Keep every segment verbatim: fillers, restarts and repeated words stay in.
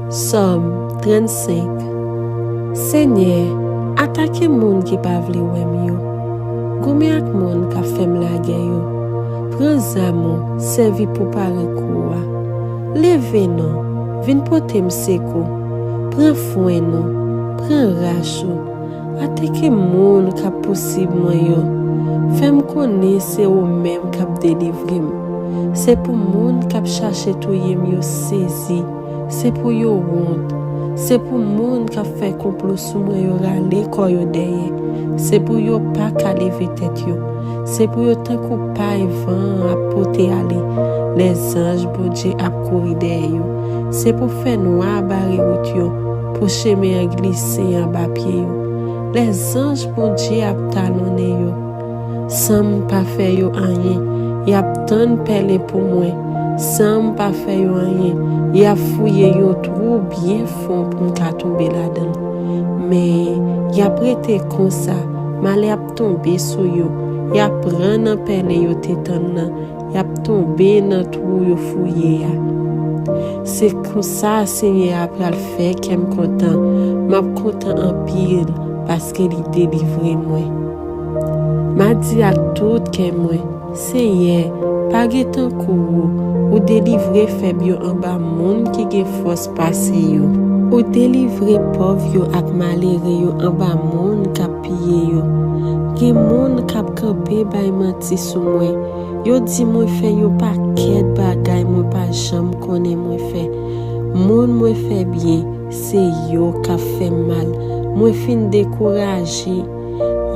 Sòm trannsenk. Senyè, atake moun ki pa vle wè m yo. Goumen ak moun k ap fè m lagè yo. Pran zam ou, sèvi pou pare kou a. Leve non, vin pote m sekou. Pran fwen non, pran rach ou. Atake moun k ap pousib mwen yo. Fè m konnen se ou menm k ap delivre m. Se pou moun k ap chache touye m yo sezi. Se pou yo wont. Se pou moun k ap fè konplo sou mwen yo rale kò yo dèyè. Se pou yo pa ka leve tèt yo. Se pou yo tankou pay van an ap pote ale. Lèzanj Bondye ap kouri dèyè yo. Se pou fènwa bare wout yo, pou chemen an glise anba pye yo. Lèzanj Bondye ap talonnen yo. San m pa fè yo anyen, y ap tann pèlen pou mwen. San m pa fè yo anyen, y ap fouye yon twou byen fon pou m ka tonbe ladan l. Men, y ap rete konsa, malè ap tonbe sou yo. Y ap pran nan pèlen yo te tann nan, y ap tonbe nan twou yo fouye a. Se konsa Senyè a pral fè kè m kontan. M ap kontan anpil, paske li delivre mwen. M a di ak tout kè mwen, Senyè, pa gen tankou ou, ou delivre fèb yo anba moun ki gen fòs pase yo. Ou delivre pòv yo ak malere yo anba moun k ap piye yo. Gen moun k ap kanpe bay manti sou mwen. Yo di mwen fè yon pakèt bagay mwen pa janm konnen mwen fè. Moun mwen fè byen, se yo k ap fè m mal. Mwen fin dekouraje.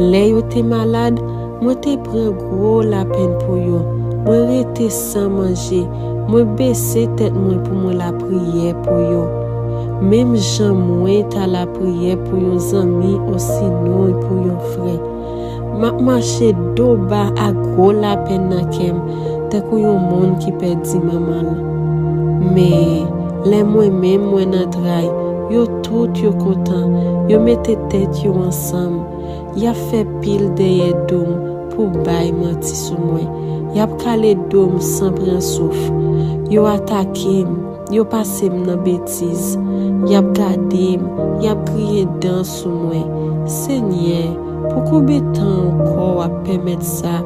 Lè yo te malad, mwen te pran gwo lapenn pou yo. Mwen rete san manje. Mwen bese tèt mwen pou mwen lapriyè pou yo. Menm jan mwen ta lapriyè pou yon zanmi osinon pou yon frè. M ap mache do ba ak gwo lapenn nan kè m, tankou yon moun ki pèdi manman l. Men, lè mwen menm mwen nan tray, yo tout yo kontan, yo mete tèt yo ansanm, y ap fè pil dèyè do m pou bay manti sou mwen. Y ap kale do m san pran souf. Yo atake m, yo pase m nan betiz. Y ap gade m, y ap griyen dan sou mwen. Senyè, pou konbyen tan ankò w ap pèmèt sa?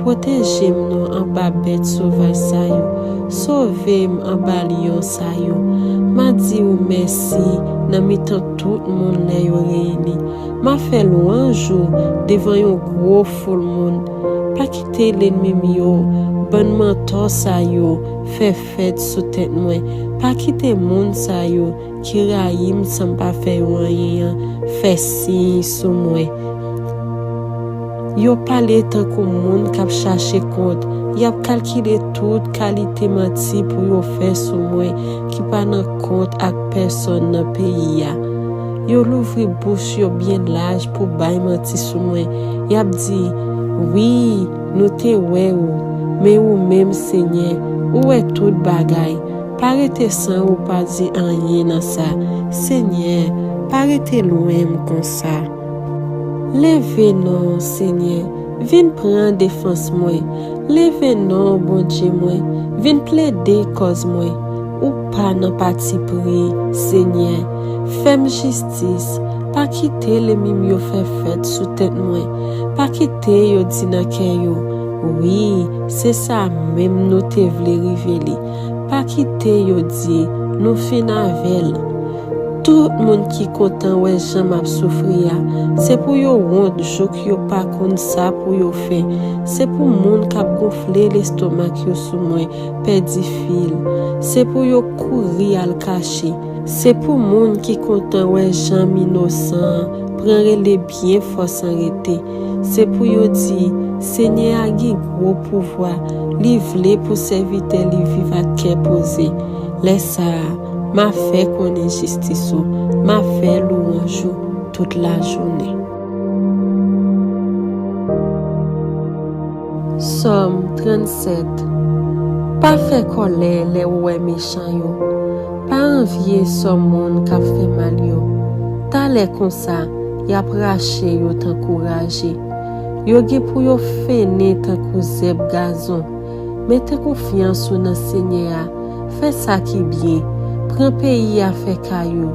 Pwoteje m non anba bèt sovaj sa yo. Sove m anba lyon sa yo. M a di w mèsi nan mitan tout moun lè yo reyini. M a fè lwanj ou devan yon gwo foul moun. Pa kite lènmi m yo, bann mantò sa yo, fè fèt sou tèt mwen. Pa kite moun sa yo ki rayi m san m pa fè yo anyen an fè siy sou mwen. Yo pale tankou moun k ap chache kont. Y ap kalkile tout kalite manti pou yo fè sou mwen ki pa nan kont ak pèsonn nan peyi a. Yo louvri bouch yo byen laj pou bay manti sou mwen. Y ap di, wi, nou te wè ou, men ou menm, Senyè, ou wè tout bagay. Pa rete san ou pa di anyen nan sa. Senyè, pa rete lwen m konsa. Leve non, Senyè, vin pran defans mwen. Leve non, Bondye mwen, vin plede kòz mwen. Ou pa nan patipri, Senyè. Fè m jistis, pa kite lènmi m yo fè fèt sou tèt mwen. Pa kite yo di nan kè yo, wi, se sa menm nou te vle rive li. Pa kite yo di, nou fin avè l. Tout moun ki kontan wè jan m ap soufri a, se pou yo wont jouk yo pa konn sa pou yo fè. Se pou moun k ap gonfle lestomak yo sou mwen pèdi fil. Se pou yo kouri al kache. Se pou moun ki kontan wè jan m inosan an pran rele byen fò san rete. Se pou yo di, Senyè a gen gwo pouvwa, li vle pou sèvitè li viv ak kè poze. Lè sa a, m a fè konnen jistis ou, m a fè lwanj ou tout lajounen. Sòm trannsèt. Pa fè kòlè lè w wè mechan yo. Pa anvye sò moun k ap fè mal yo. Talè konsa, y ap rache yo tankou raje. Yo gen pou yo fennen tankou zèb gazon. Mete konfyans ou nan Senyè a. Fè sa ki byen. Pran peyi a fè kay ou,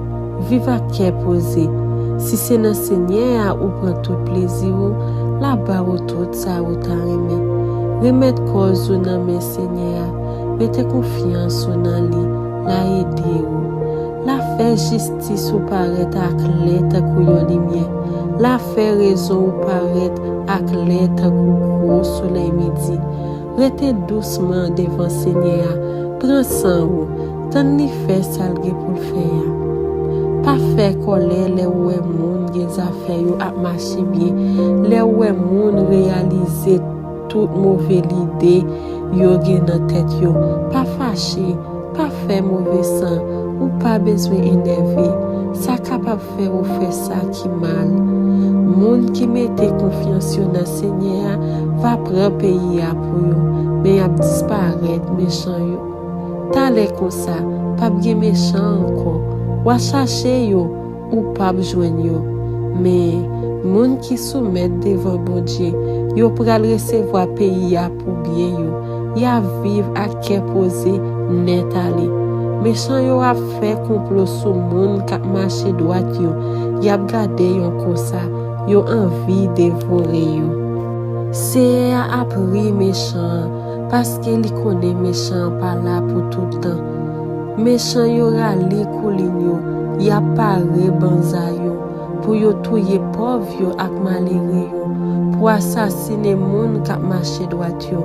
viv ak kè poze. Si se nan Senyè a ou pran tout plezi ou, l ap ba ou tout sa ou ta renmen. Remèt kòz ou nan men Senyè a, mete konfyans ou nan li, l a ede ou. L a fè jistis ou parèt aklè tankou yon limyè, l a fè rezon ou parèt aklè tankou gwo solèy midi. Rete dousman devan Senyè a, pran san ou, tann li fè sa l gen pou l fè a. Pa fè kòlè lè w wè moun gen zafè yo ap mache byen, lè w wè moun reyalize tout move lide yo gen nan tèt yo. Pa fache, pa fè move san, ou pa bezwen enève. Sa kapab fè ou fè sa ki mal. Moun ki mete konfyans yo nan Senyè a va pran peyi a pou yo, men y ap disparèt mechan yo. Talè konsa, p ap gen mechan ankò. W a chache yo, ou p ap jwenn yo. Men, moun ki soumèt devan Bondye, yo pral resevwa peyi a pou byen yo. Y a viv ak kè poze nèt ale. Mechan yo ap fè konplo sou moun k ap mache dwat yo. Y ap gade yon konsa, yo anvi devore yo. Seyè a ap ri mechan an, paske li konnen mechan an pa la pou tout tan. Mechan yo rale koulin yo, y ap pare banza yo, pou yo touye pòv yo ak malere yo, pou asasinen moun k ap mache dwat yo.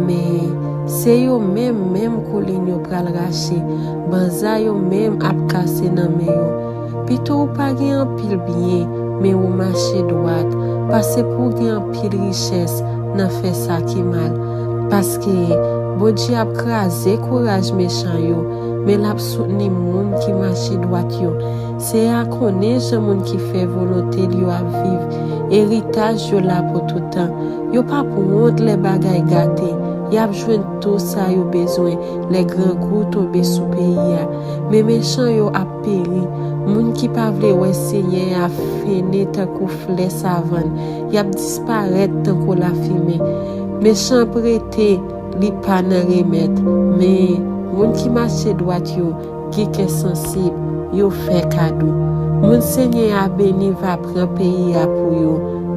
Men, se yo menm menm koulin yo pral rache, banza yo menm ap kase nan men yo. Pito ou pa gen anpil byen, men ou mache dwat, pase pou w gen anpil richès nan fè sa ki mal. Paske Bondye ap kraze kouraj mechan yo, men l ap soutni moun ki mache dwat yo. Seyè a konnen jan moun ki fè volonte l yo ap viv. Eritaj yo la pou tout tan. Yo p ap wont lè bagay gate. Y ap jwenn tou sa yo bezwen lè grangou tonbe sou peyi a. Men mechan yo ap peri. Moun ki pa vle wè Senyè a fennen tankou flè savann. Y ap disparèt tankou lafimen. Mechan ap rete, li pa nan remèd. Men, moun ki mache dwat yo gen kè sansib, yo fè kado. Moun Senyè a beni va pran peyi a pou yo.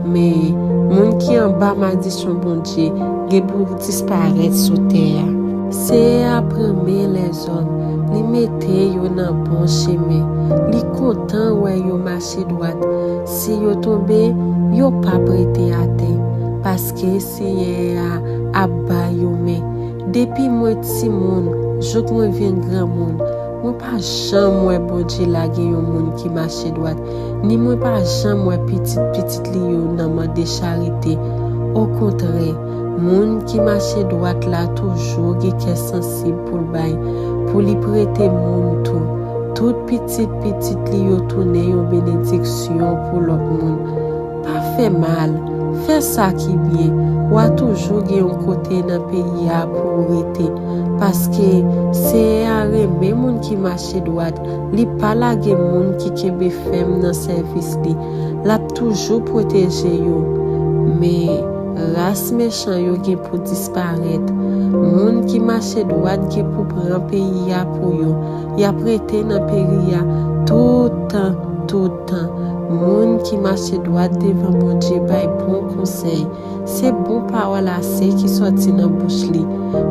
Men, moun ki anba maldisyon Bondye gen pou disparèt sou tè a. Seyè a pran men lèzòm, li mete yo nan bon chemen. Li kontan wè yo mache dwat. Si yo tonbe, yo p ap rete atè, paske Seyè a ap ba yo men. Depi mwen timoun, jouk mwen vin granmoun, mwen pa janm wè Bondye lage yon moun ki mache dwat, ni mwen pa janm wè pitit pitit li yo nan mande charite. Okontrè, moun ki mache dwat la toujou gen kè sansib pou l bay, pou li prete moun tou. Tout pitit pitit li yo tounen yon benediksyon pou lòt moun. Pa fè mal, fè sa ki byen. W a toujou gen yon kote nan peyi a pou w rete. Paske Seyè a renmen moun ki mache dwat, li pa lage moun ki kenbe fèm nan sèvis li. L ap toujou pwoteje yo. Men, ras mechan yo gen pou disparèt. Moun ki mache dwat gen pou pran peyi a pou yo. Y ap rete nan peyi a tout tan, tout tan. Moun ki mache dwat devan Bondye bay bon konsèy. Se bon pawòl ase ki sòti nan bouch li.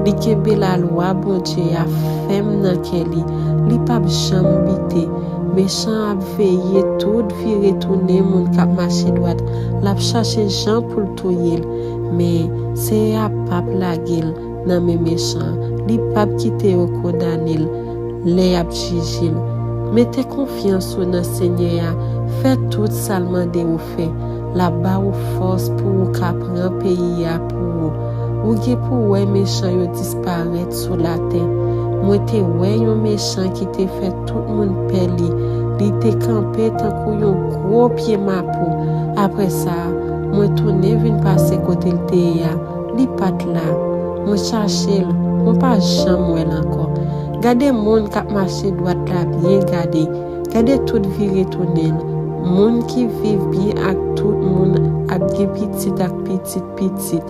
Li kenbe lalwa Bondye a fèm nan kè li. Li p ap janm bite. Mechan ap veye tout vire tounen moun k ap mache dwat. L ap chache jan pou l touye l. Men, Seyè a p ap lage l nan men mechan an. Li p ap kite yo kondane l lè y ap jije l. Mete konfyans ou nan Senyè a. Fè tout sa l mande ou fè. L ap ba ou fòs pou ou ka pran peyi a pou ou. Ou gen pou wè mechan yo disparèt sou latè. Mwen te wè yon mechan ki te fè tout moun pè li. Li te kanpe tankou yon gwo pye mapou. Apre sa, mwen tounen vin pase kote l te ye a. Li pa t la. Mwen chache l, mwen pa janm wè l ankò. Gade moun k ap mache dwat la byen gade. Gade tout vire tounen l. Moun ki viv byen ak tout moun ap gen pitit ak pitit pitit.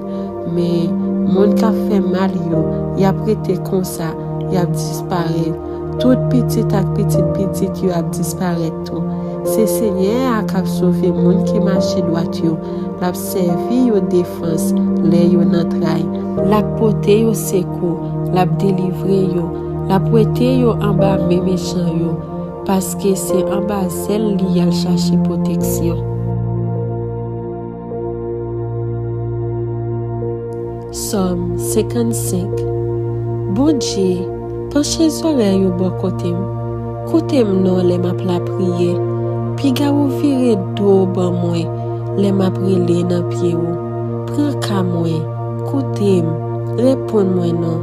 Men, moun k ap fè mal yo, y ap rete konsa, y ap disparèt. Tout pitit ak pitit pitit yo ap disparèt tou. Se Senyè a k ap sove moun ki mache dwat yo. L ap sèvi yo defans lè yo nan tray. L ap pote yo sekou. L ap delivre yo. L ap wete yo anba men mechan yo. Paske se anba zèl li y al chache pwoteksyon. Sòm senkannsenk. Bondye, panche zòrèy ou bò kote m. Koute m non lè m ap lapriyè. Piga ou vire do w ban mwen lè m ap rele nan pye ou. Pran ka mwen, koute m, reponn mwen non.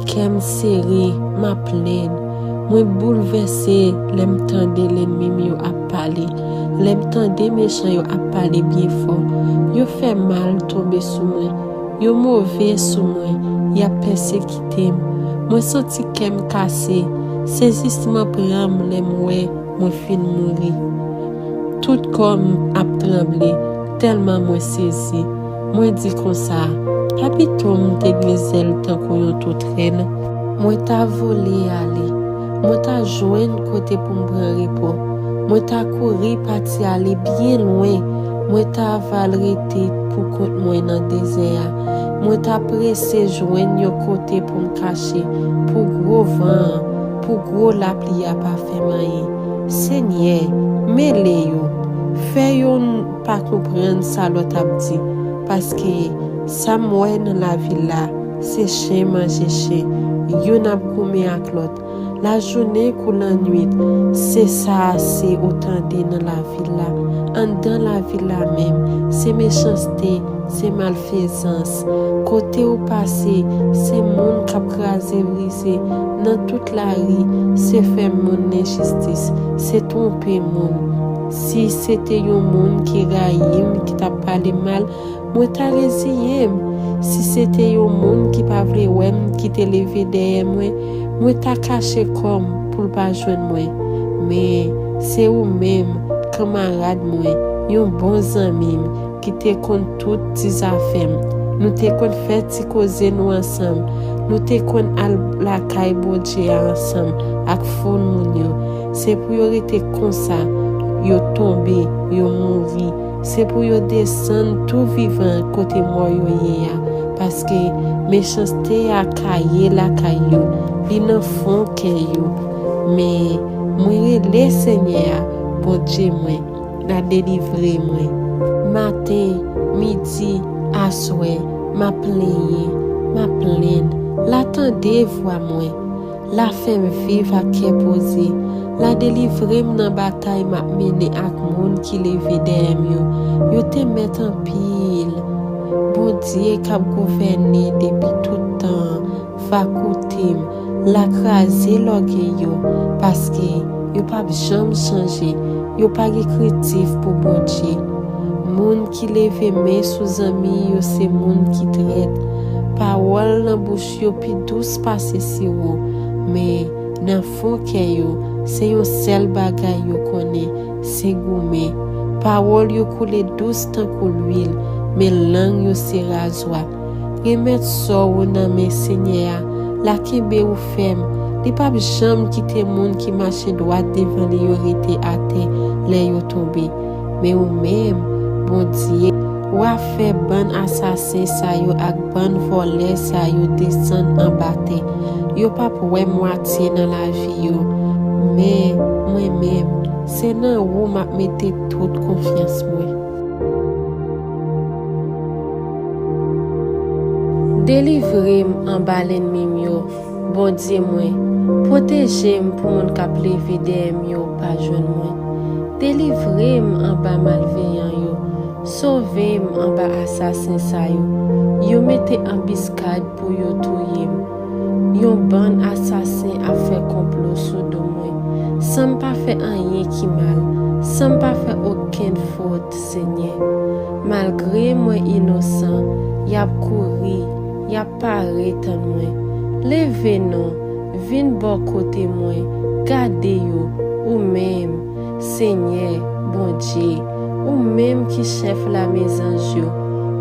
Kè m sere, m ap plenn. Mwen boulvèse lè m tande lènmi m yo ap pale, lè m tande mechan yo ap pale byen fò. Yo fè mal tonbe sou mwen, yo move sou mwen, y ap pèsekite m. Mwen santi kè m kase, sezisman pran m lè m wè mwen fin mouri. Tout kò m ap tranble, tèlman mwen sezi. Mwen di konsa, pa pito m te gen zèl tankou yon toutrenn. Mwen ta vole ale, mwen ta jwenn kote pou m pran repo. Mwen ta kouri pati ale byen lwen, mwen ta va al rete pou kont mwen nan dezè a. Mwen ta prese jwenn yon kote pou m kache, pou gwo van an, pou gwo lapli a pa fè m anyen. Senyè, mele yo, fè youn pa konprann sa lòt ap di, paske sa m wè nan lavil la, se chen manje chen, youn ap goumen ak lòt. Lajounen kou lannwit, se sa se ou tande nan lavil la. Anndan lavil la menm, se mechanste, se malfezans. Kote ou pase, se moun k ap kraze brize. Nan tout lari, se fè moun lenjistis, se twonpe moun. Si se te yon moun ki rayi m ki t ap pale m mal, mwen ta reziye m. Si se te yon moun ki pa vle wè m ki te leve dèyè mwen, mwen ta kache kò m pou l pa jwenn mwen. Men, se ou menm, kanmarad mwen, yon bon zanmi m, ki te konn tout ti zafè m. Nou te konn fè ti koze nou ansanm. Nou te konn al lakay Bondye a ansanm ak foul moun yo. Se pou yo rete konsa, yo tonbe, yo mouri. Se pou yo desann tou vivan kote mò yo ye a, paske mechanste a kaye lakay yo, li nan fon kè yo. Men, mwen rele Senyè a, Bondye mwen, l a delivre mwen. Maten, midi, aswè, m ap plenyen, m ap plenn, l a tande vwa mwen. L a fè m viv ak kè poze. L a delivre m nan batay m ap mennen ak moun ki leve dèyè m yo. Yo te mèt anpil. Bondye k ap gouvène depi tout tan an va koute m. L a kraze lògèy yo, paske yo p ap janm chanje. Yo pa gen krentif pou Bondye. Moun ki leve men sou zanmi yo se moun ki trèt. Pawòl nan bouch yo pi dous pase siwo, men nan fon kè yo, se yon sèl bagay yo konnen, se goumen. Pawòl yo koule dous tankou lwil, men lang yo se razwa. Remèt sò ou nan men Senyè a, l a kenbe ou fèm. Li p ap janm kite moun ki mache dwat devan li yo rete atè lè yo tonbe. Men ou menm, Bondye, w a fè bann asasen sa yo ak bann vòlè sa yo desann anba tè. Yo p ap wè mwatye nan lavi yo. Men, mwen menm, se nan ou m ap mete tout konfyans mwen. Delivre m anba lènmi m yo, Bondye mwen, pwoteje m pou moun k ap leve dèyè m yo pa jwenn mwen. Delivre m anba malveyan yo, sove m anba asasen sa yo. Yo mete anbiskad pou yo touye m. Yon bann asasen ap fè konplo sou do mwen, san m pa fè anyen ki mal, san m pa fè okenn fòt, Senyè. Malgre mwen inosan, y ap kouri, y ap pare tann mwen. Leve non, vin bò kote mwen, gade yo, ou menm, Senyè, Bondye, ou menm ki chèf lame zanj yo,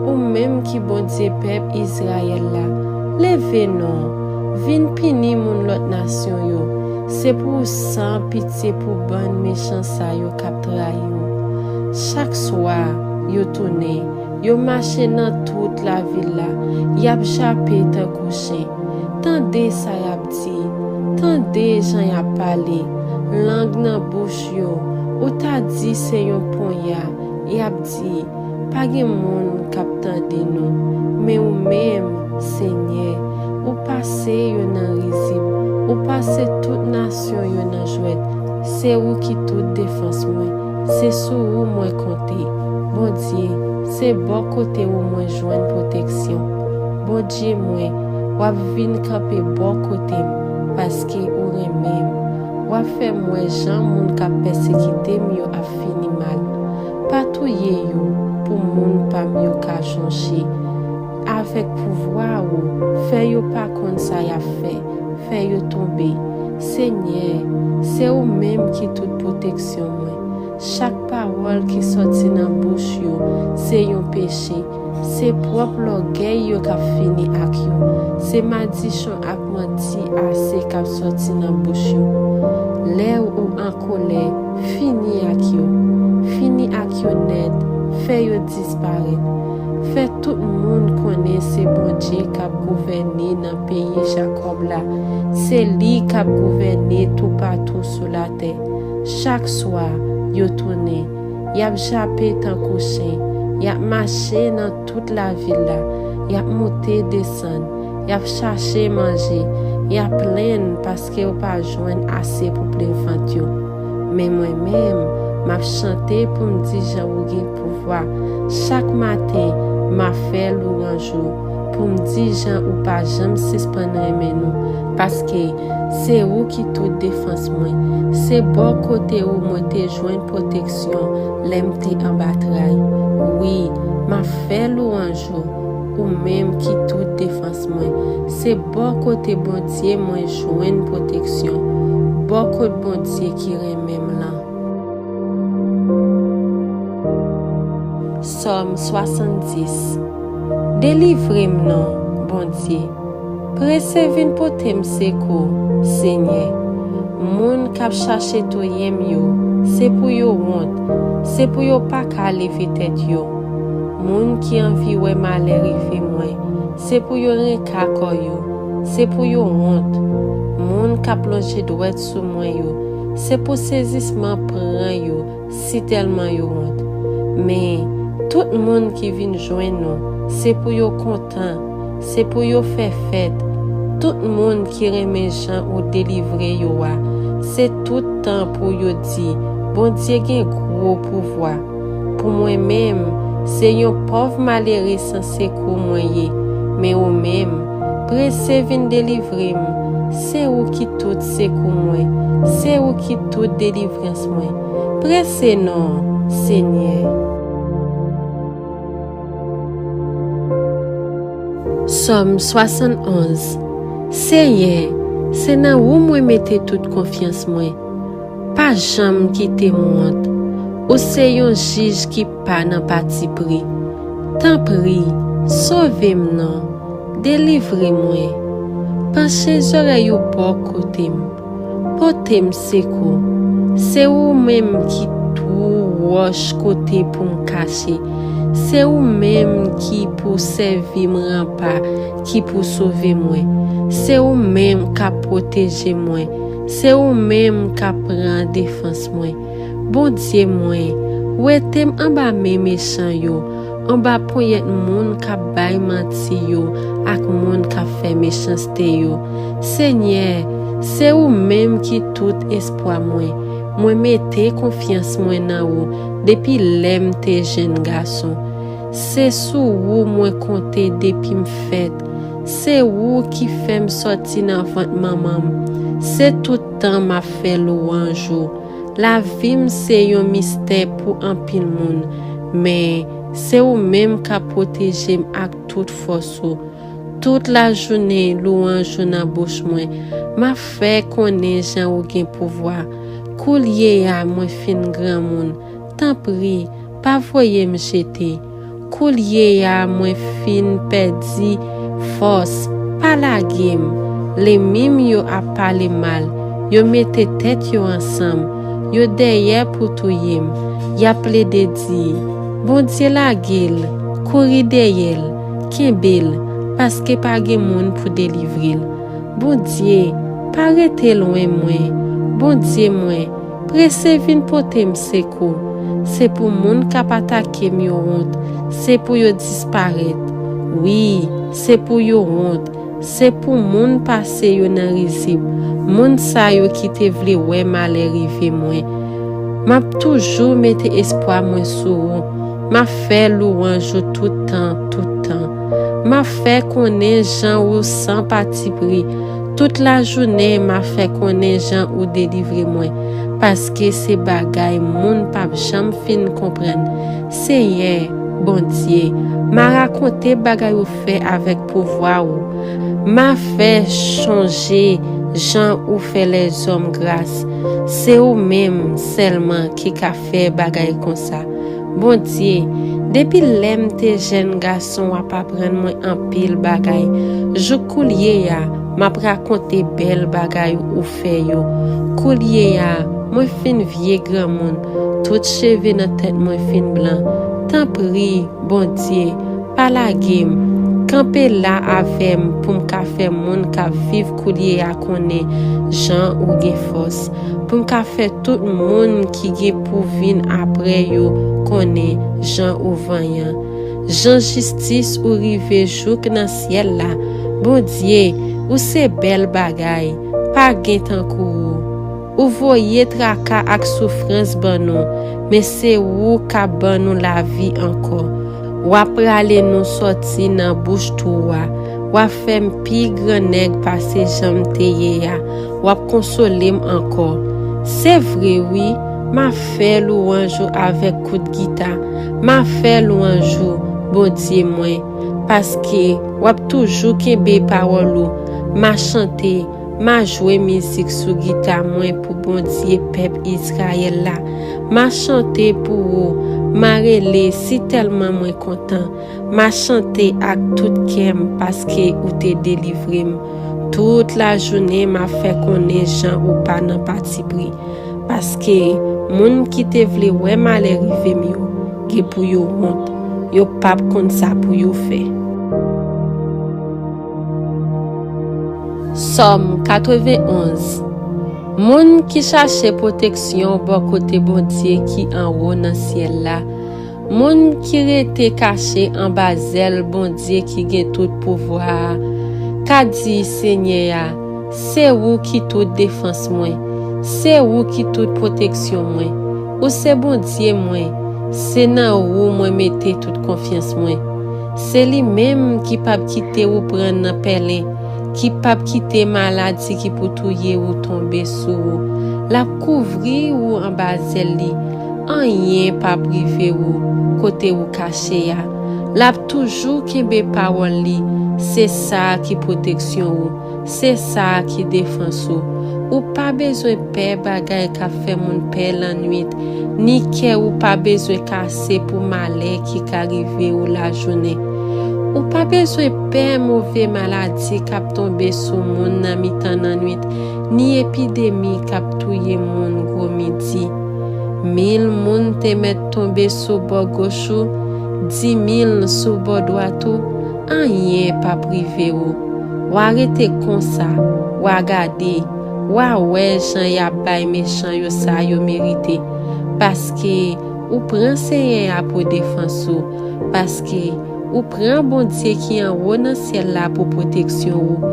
ou menm ki Bondye pèp Izrayèl la, leve non, vin pini moun lòt nasyon yo, Se pou w san pitye pou bann mechan sa yo k ap trayi w. Chak swa, yo tounen, yo mache nan tout lavil la, y ap jape tankou chen. Tande sa y ap di, tande jan y ap pale, lang nan bouch yo, ou ta di se yon ponya, y ap di, pa gen moun k ap tande nou. Men ou menm, Senyè, ou pase yo nan rizib, ou pase tout nasyon yo nan jwèt. Se ou ki tout defans mwen, se sou ou mwen konte. Bondye, se bò kote ou mwen jwenn pwoteksyon. Bondye mwen, w ap vin kanpe bò kote m, paske ou renmen m. W ap fè m wè jan moun k ap pèsekite m yo ap fini mal. Pa touye yo pou moun pa m yo ka jonche. Avèk pouvwa ou, fè yo pa konn sa y ap fè, fè yo tonbe. Senyè, se ou menm ki tout pwoteksyon mwen. Chak pawòl ki sòti nan bouch yo se yon peche. Se pwòp lògèy yo k ap fini ak yo. Se madichon ak manti ase k ap sòti nan bouch yo. Lè ou an kolè, fini ak yo. Fini ak yo nèt, fè yo disparèt. Fè tout moun konnen se Bondye k ap gouvène nan peyi Jakòb la. Se li k ap gouvène toupatou sou latè. Chak swa, yo tounen. Y ap jape tankou chen. Y ap mache nan tout lavil la. Y ap moute desann. Y ap chache manje. Y ap plenn paske yo pa jwenn ase pou plen vant yo. Men mwen menm, m ap chante pou m di jan ou gen pouvwa. Chak maten, m ap fè lwanj ou, pou m di jan ou pa janm sispann renmen nou, paske se ou ki tout defans mwen. Se bò kote ou mwen te jwenn pwoteksyon lè m te anba tray. Wi, m ap fè lwanj ou, ou menm ki tout defans mwen. Se bò kote Bondye mwen jwenn pwoteksyon, bò kot Bondye ki renmen m lan. Sòm swasanndis. Delivre m non, Bondye. Prese vin pote m sekou, Senyè. Moun k ap chache touye m yo, se pou yo wont, se pou yo pa ka leve tèt yo. Moun ki anvi wè malè rive mwen, se pou yo renka kò yo, se pou yo wont. Moun k ap lonje dwèt sou mwen yo, se pou sezisman pran yo, sitèlman yo wont. Men, tout moun ki vin jwenn ou, se pou yo kontan, se pou yo fè fèt. Tout moun ki renmen jan ou delivre yo a, se tout tan pou yo di, Bondye gen gwo pouvwa. Pou mwen menm, se yon pòv malere san sekou mwen ye, men ou menm, prese vin delivre m. Se ou ki tout sekou mwen, se ou ki tout delivrans mwen. Prese non, Senyè. Sòm swasann onz. Senyè, se nan ou mwen mete tout konfyans mwen. Pa janm kite m wont. Ou se yon jij ki pa nan patipri. Tanpri, sove m non. Delivre mwen. Panche zòrèy ou bò kote m. Pote m sekou. Se ou menm ki twou wòch kote pou m kache. Se ou menm ki pou sèvi m ranpa, ki pou sove mwen. Se ou menm k ap pwoteje mwen. Se ou menm k ap pran defans mwen. Bondye mwen, wete m anba men mechan yo, anba ponyèt moun k ap bay manti yo ak moun k ap fè mechanste yo. Senyè, se ou menm ki tout espwa mwen. Mwen mete konfyans mwen nan ou depi lè m te jenn gason. Se sou ou mwen konte depi m fèt. Se ou ki fè m sòti nan vant manman m. Se tout tan m ap fè lwanj ou. Lavi m se yon mistè pou anpil moun, men se ou menm k ap pwoteje m ak tout fòs ou. Tout lajounen, lwanj ou nan bouch mwen. M ap fè konnen jan ou gen pouvwa. Koulye a, mwen fin granmoun. Tanpri, pa voye m jete. Koulye a, mwen fin pèdi fòs. Pa lage m. Lènmi m yo ap pale mal. Yo mete tèt yo ansanm, yo dèyè pou touye m. Y ap plede di, Bondye lage l, kouri dèyè l, kenbe l, paske pa gen moun pou delivre l. Bondye, pa rete lwen mwen. Bondye mwen, prese vin pote m sekou. Se pou moun k ap atake m yo wont. Se pou yo disparèt. Wi, se pou yo wont. Se pou moun pase yo nan rizib. Moun sa yo ki te vle wè malè rive mwen. M ap toujou mete espwa mwen sou ou. M ap fè lwanj ou tout tan, tout tan. M ap fè konnen jan ou san patipri. Tout lajounen, m ap fè konnen jan ou delivre mwen. Paske se bagay moun p ap janm fin konprann. Senyè, Bondye, m a rakonte bagay ou fè avèk pouvwa ou. M a fè chonje jan ou fè lèzòm gras. Se ou menm sèlman ki ka fè bagay konsa. Bondye, depi lè m te jèn gason, w ap aprann mwen anpil bagay. Jouk koulye a, m ap rakonte bèl bagay ou fè yo. Koulye a, mwen fin vye granmoun, tout cheve nan tèt mwen fin blan. Tanpri, Bondye, pa lage m. Kanpe la avè m pou m ka fè moun k ap viv koulye a konnen jan ou gen fòs. Pou m ka fè tout moun ki gen pou vin apre yo konnen jan ou vanyan. Jan jistis ou rive jouk nan syèl la. Bondye, ou se bèl bagay, pa gen tankou ou. Ou voye traka ak soufrans ban nou, men se ou k ap ban nou lavi ankò. W ap rale nou sòti nan bouch twou a. W ap fè m pi gran nèg pase jan m te ye a. W ap konsole m ankò. Se vre, wi, m a fè lwanj ou avèk kout gita. M a fè lwanj ou, Bondye mwen, paske w ap toujou kenbe pawòl ou. M a chante, m a jwe mizik sou gita mwen pou Bondye pèp Izrayèl la. M a chante pou ou, m a rele sitèlman mwen kontan. M a chante ak tout kè m paske ou te delivre m. Tout lajounen m ap fè konnen jan ou pa nan patipri. Paske moun ki te vle wè malè rive m yo, gen pou yo wont. Yo p ap konn sa pou yo fè. Sòm katrevenn onz. Moun ki chache pwoteksyon bò kote Bondye ki anwo nan syèl la, moun ki rete kache anba zèl Bondye ki gen tout pouvwa a, ka di Senyè a, se ou ki tout defans mwen, se ou ki tout pwoteksyon mwen, ou se Bondye mwen, se nan ou mwen mete tout konfyans mwen. Se li menm ki p ap kite ou pran nan pèlen, ki p ap kite maladi ki pou touye ou tonbe sou ou. L ap kouvri ou anba zèl li, anyen p ap rive ou kote ou kache a. L ap toujou kenbe pawòl li, se sa ki pwoteksyon ou, se sa ki defans ou. Ou pa bezwen pè bagay k ap fè moun pè lannwit, ni kè ou pa bezwen kase pou malè ki ka rive ou lajounen. Ou pa bezwen pè move maladi k ap tonbe sou moun nan mitan lannwit, ni epidemi k ap touye moun gwo midi. Mil moun te mèt tonbe sou bò goch ou, dimil sou bò dwat ou, anyen p ap rive ou. W a rete konsa, w a gade, w a wè jan y ap bay mechan yo sa yo merite. Paske ou pran Senyè a pou defans ou, paske ou pran Bondye ki anwo nan syèl la pou pwoteksyon ou.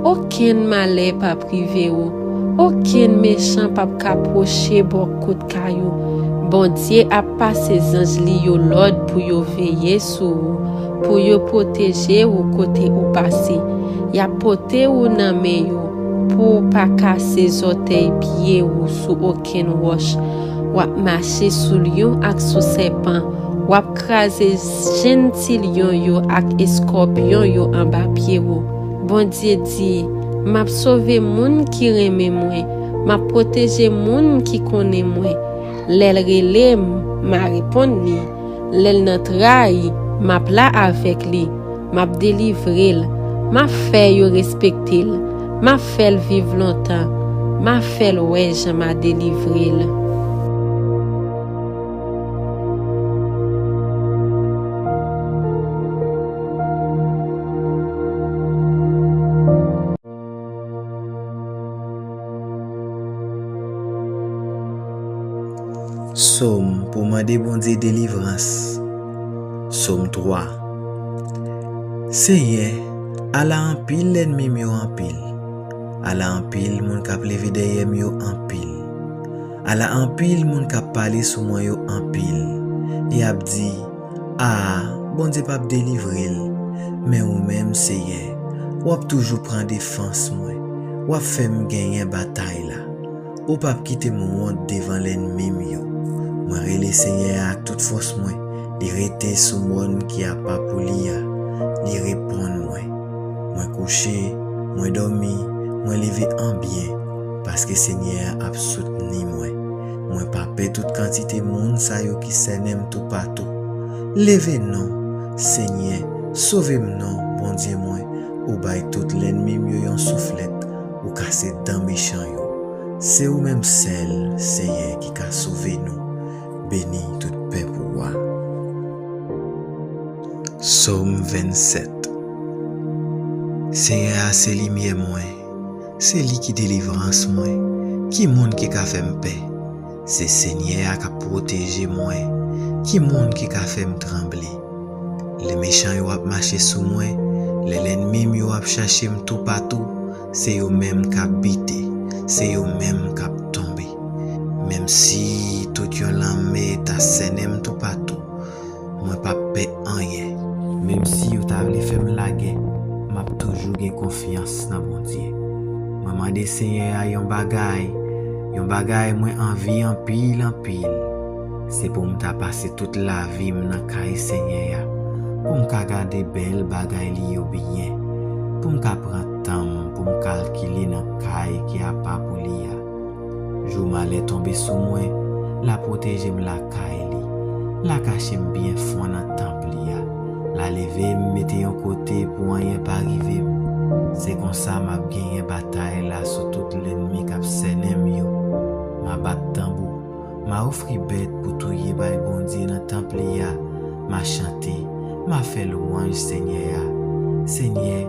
Okenn malè p ap rive ou, okenn mechan p ap ka pwoche bò kote kay ou. Bondye ap pase zanj li yo lòd pou yo veye sou ou, pou yo pwoteje ou kote ou pase. Y ap pote ou nan men yo, pou ou pa kase zòtèy pye ou sou okenn wòch. W ap mache sou lyon ak sou sèpan. W ap kraze jenn ti lyon yo ak eskòpyon yo anba pye ou. Bondye di, m ap sove moun ki renmen mwen, m ap pwoteje moun ki konnen mwen. Lè l rele m, m a reponn li. Lè l nan tray, m ap la avèk li. M ap delivre l. M ap fè yo respekte l. M ap fè l viv lontan. M a fè l wè jan m a delivre l. Sòm pou mande Bondye delivrans. Sòm twa. Senyè, ala anpil lènmi m yo anpil. Ala anpil moun k ap leve dèyè m yo anpil. Ala anpil moun k ap pale sou mwen yo anpil. Y ap di, "A, Bondye p ap delivre l." Men ou menm, Senyè, w ap toujou pran defans mwen. W ap fè m genyen batay la. Ou p ap kite m wont devan lènmi m yo. Mwen rele Senyè a ak tout fòs mwen. Li rete sou mòn ki apa pou li a. Li reponn mwen. Mwen kouche, mwen dòmi, mwen leve an byen, paske Senyè a ap soutni mwen. Mwen pa pè tout kantite moun sa yo ki sènen m toupatou. Leve non, Senyè, sove m non, Bondye mwen. Ou bay tout lènmi m yo yon souflèt, ou kase dan mechan yo. Se ou menm sèl, Senyè, ki ka sove nou. Beni tout pèp ou a. Sòm vennsèt. Senyè a se limyè mwen, se li ki delivrans mwen. Ki moun ki ka fè m pè? Se Senyè a k ap pwoteje mwen. Ki moun ki ka fè m tranble? Lè mechan yo ap mache sou mwen, lè lènmi m yo ap chache m toupatou, se yo menm k ap bite, se yo menm k ap tonbe. Menm si tout yon lame ta sènen m toupatou, mwen p ap pè anyen. Menm si yo ta vle fè m lagè, m ap toujou gen konfyans nan Bondye. Mwen mande Senyè a yon bagay, yon bagay mwen anvi anpil, anpil. Se pou m ta pase tout lavi m nan kay Senyè a, pou m ka gade bèl bagay li yo byen, pou m ka pran tan m pou m kalkile nan kay ki apa pou li a. Jou malè tonbe sou mwen, l a pwoteje m lakay li. L a kache m byen fon nan tanp li a. L a leve m mete yon kote pou anyen pa rive m. Se konsa m ap genyen batay la sou tout lènmi k ap sènen m yo. M a bat tanbou, m a ofri bèt pou touye bay Bondye nan tanp li a. M a chante, m a fè lwanj Senyè a. Senyè,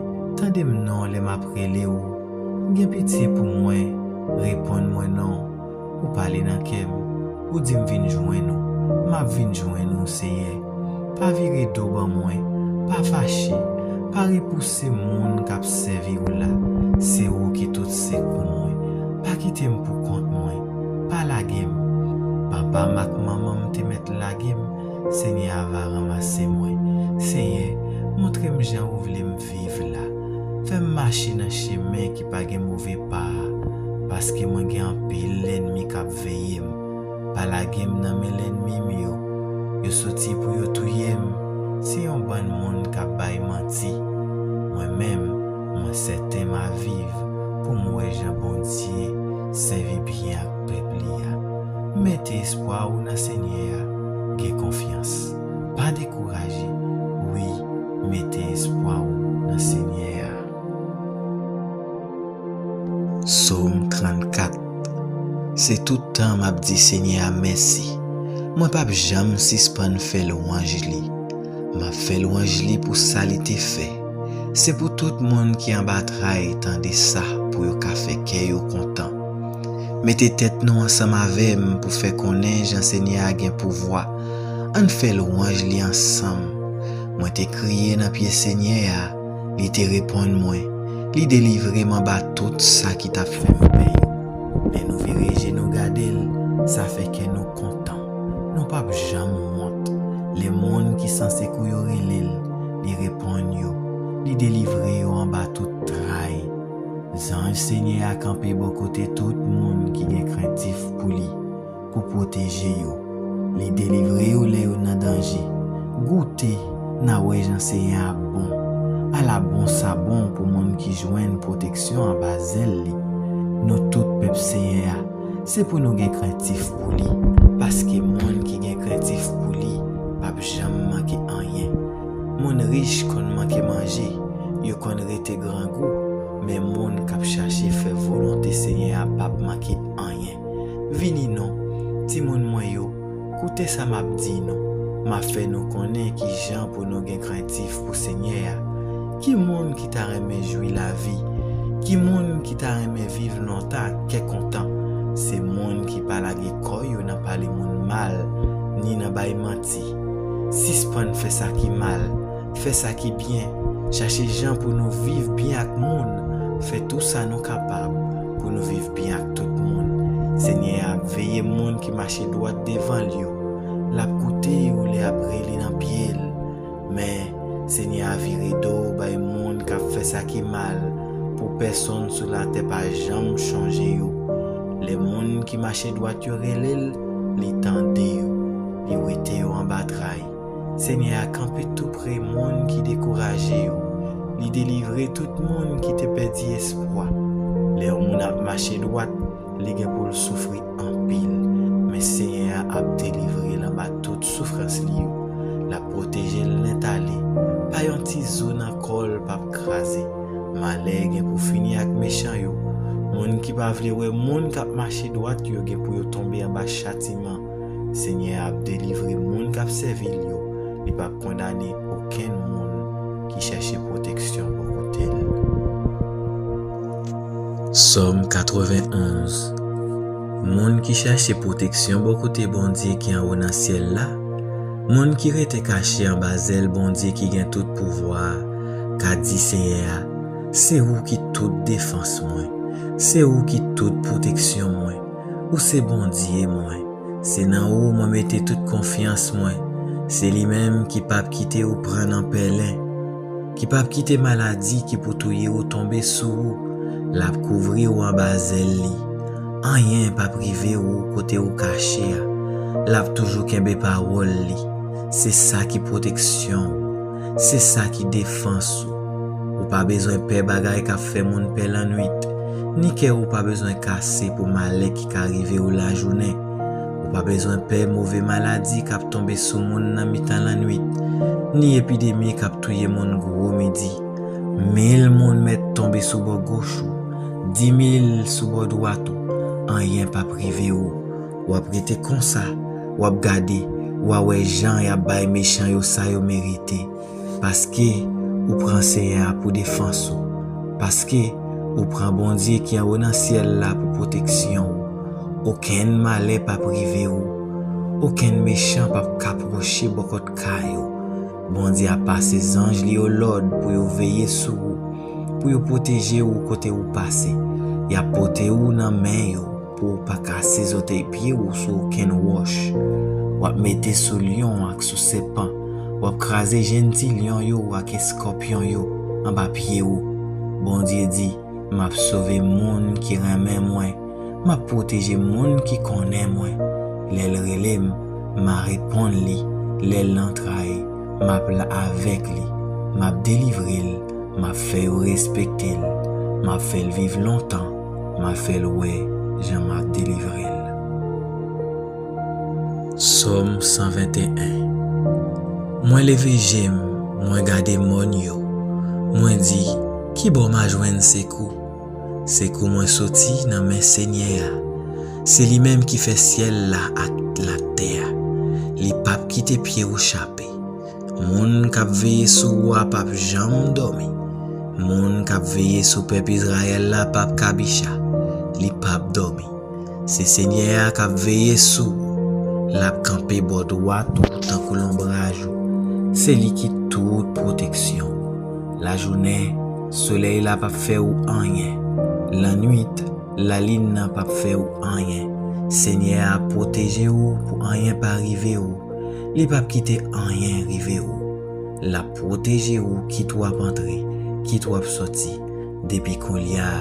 tande m non lè m ap rele w. Gen pitye pou mwen, reponn mwen non. Ou pale nan kè m, ou di m vin jwenn ou. M ap vin jwenn ou, Senyè. Pa vire do ban mwen, pa fache, pa repouse moun k ap sèvi w la. Se ou ki tout sekou mwen. Pa kite m pou kont mwen, pa lage m. Papa m ak manman m te mèt lage m, Senyè a va ranmase mwen. Senyè, montre m jan ou vle m viv la. Fè m mache nan chemen ki pa gen move pa a, paske mwen gen anpil lènmi k ap veye m. Pa lage m nan men lènmi m yo. Yo soti pou yo touye m. Se yon bann moun k ap bay manti. Mwen menm, mwen sèten m a viv pou m wè jan Bondye sèvi byen ak pèp li a. Mete espwa w nan Senyè a. Gen konfyans. Pa dekouraje. Wi, mete espwa w nan Senyè a. Sòm trannkat. Se tout tan m ap di Senyè a mèsi. Mwen p ap janm sispann fè lwanj li. M ap fè lwanj li pou sa li te fè. Se pou tout moun ki anba tray tande sa pou yo ka fè kè yo kontan. Mete tèt nou ansanm avè m pou fè konnen jan Senyè a gen pouvwa. Ann fè lwanj li ansanm. Mwen te kriye nan pye Senyè a, li te reponn mwen. Li delivre m anba tout sa ki t ap fè m pè yo. Lè nou vire je nou gade l, sa fè kè nou kontan. Nou p ap janm wont. Lè moun ki san sekou yo rele l, li reponn yo. Li delivre yo anba tout tray. Zanj Senyè a kanpe bò kote tout moun ki gen krentif pou li, pou pwoteje yo. Li delivre yo lè yo nan danje. Goute, n a wè jan Senyè a bon. Ala bon sa bon pou moun ki jwenn pwoteksyon anba zèl li. Nou tout pèp Senyè a, se pou nou gen krentif pou li, paske moun ki gen krentif pou li p ap janm manke anyen. Moun rich konn manke manje, yo konn rete grangou, Men moun k ap chache fè volonte Senyè a p ap manke anyen. Vini non, timoun mwen yo, koute sa m ap di nou. M ap fè nou konnen ki jan pou nou gen krentif pou Senyè a. Ki moun ki ta renmen jwi lavi? Ki moun ki ta renmen viv lontan ak kè kontan? Se moun ki pa lage kò yo nan pale moun mal, ni nan bay manti. Sispann fè sa ki mal, fè sa ki byen, chache jan pou nou viv byen ak moun, fè tou sa nou kapab pou nou viv byen ak tout moun. Senyè a ap veye moun ki mache dwat devan l yo. L ap koute yo lè y ap rele nan pye l. Men, Senyè a vire do bay moun k ap fè sa ki mal, pou pèsonn sou latè pa janm chonje yo. Lè moun ki mache dwat yo rele l, li tande yo, li wete yo anba tray. Senyè a kanpe toupre moun ki dekouraje yo. Li delivre tout moun ki te pèdi espwa. Lè yon moun ap mache dwat, li gen pou l soufri anpil. Men Senyè a ap delivre l anba tout soufrans li yo. L ap pwoteje l nèt ale. Pa yon ti zo nan kò l p ap kraze. Malè gen pou fini ak mechan yo. Moun ki pa vle wè moun k ap mache dwat yo gen pou yo tonbe anba chatiman. Senyè a ap delivre moun k ap sèvi l yo. Li p ap kondane okenn moun ki chèche pwoteksyon bò kote l. Sòm katrevenn onz. Moun ki chèche pwoteksyon bò kote Bondye ki anwo nan syèl la, moun ki rete kache anba zèl Bondye ki gen tout pouvwa a, ka di Senyè a, Se ou ki tout defans mwen, se ou ki tout pwoteksyon mwen, ou se Bondye mwen. Se nan ou mwen mete tout konfyans mwen. Se li menm ki p ap kite ou pran nan pèlen, ki p ap kite maladi ki pou touye ou tonbe sou ou. L ap kouvri ou anba zèl li. Anyen p ap rive ou kote ou kache a. L ap toujou kenbe pawòl li. Se sa ki pwoteksyon ou. Se sa ki defans ou. Ou pa bezwen pè bagay k ap fè moun pè lannwit, ni kè ou pa bezwen kase pou malè ki ka rive ou lajounen. Ou pa bezwen pè move maladi k ap tonbe sou moun nan mitan lannwit, ni epidemi k ap touye moun gwo midi. Mil moun mèt tonbe sou bò goch ou, dimil sou bò dwat ou, anyen p ap rive ou. W ap rete konsa, w ap gade, w a wè jan y ap bay mechan yo sa yo merite. Paske ou pran Senyè a pou defans ou. Paske ou pran Bondye ki anwo nan syèl la pou pwoteksyon ou. Okenn malè p ap rive ou. Okenn mechan p ap ka pwoche bòkòt kay ou. Bondye ap pase zanj li yo lòd pou yo veye sou ou, pou yo pwoteje ou kote ou pase. Y ap pote ou nan men yo pou w pa kase zòtèy pye w sou okenn wòch. W ap mete sou lyon ak sou sèpan. W ap kraze jenn ti lyon yo ak eskòpyon yo anba pye w. Bondye di, M ap sove moun ki renmen mwen. M ap pwoteje moun ki konnen mwen. Lè l rele m, m a reponn li. Lè l nan tray, m ap la avèk li. M ap delivre l. M ap fè yo respekte l. M ap fè l viv lontan. M ap fè l wè jan m ap delivre l. Sòm san venteyen. Mwen leve je m, mwen gade mòn yo. Mwen di, Ki bò m a jwenn sekou? Sekou mwen soti nan men Senyè a. Se li menm ki fè syèl la ak latè a. Li p ap kite pye w chape. Moun k ap veye sou ou a p ap janm dòmi. Moun k ap veye sou pèp Izrayèl la p ap kabicha. Li p ap dòmi. Se Senyè a k ap veye sou ou. L ap kanpe bò dwat ou tankou lonbraj ou. Se li ki tout pwoteksyon ou. Lajounen, solèy la p ap fè ou anyen. Lannwit, lalin nan p ap fè ou anyen. Senyè a ap pwoteje ou pou anyen pa rive ou. Li p ap kite anyen rive ou. L ap pwoteje ou kit w ap antre, kit w ap soti, depi kounye a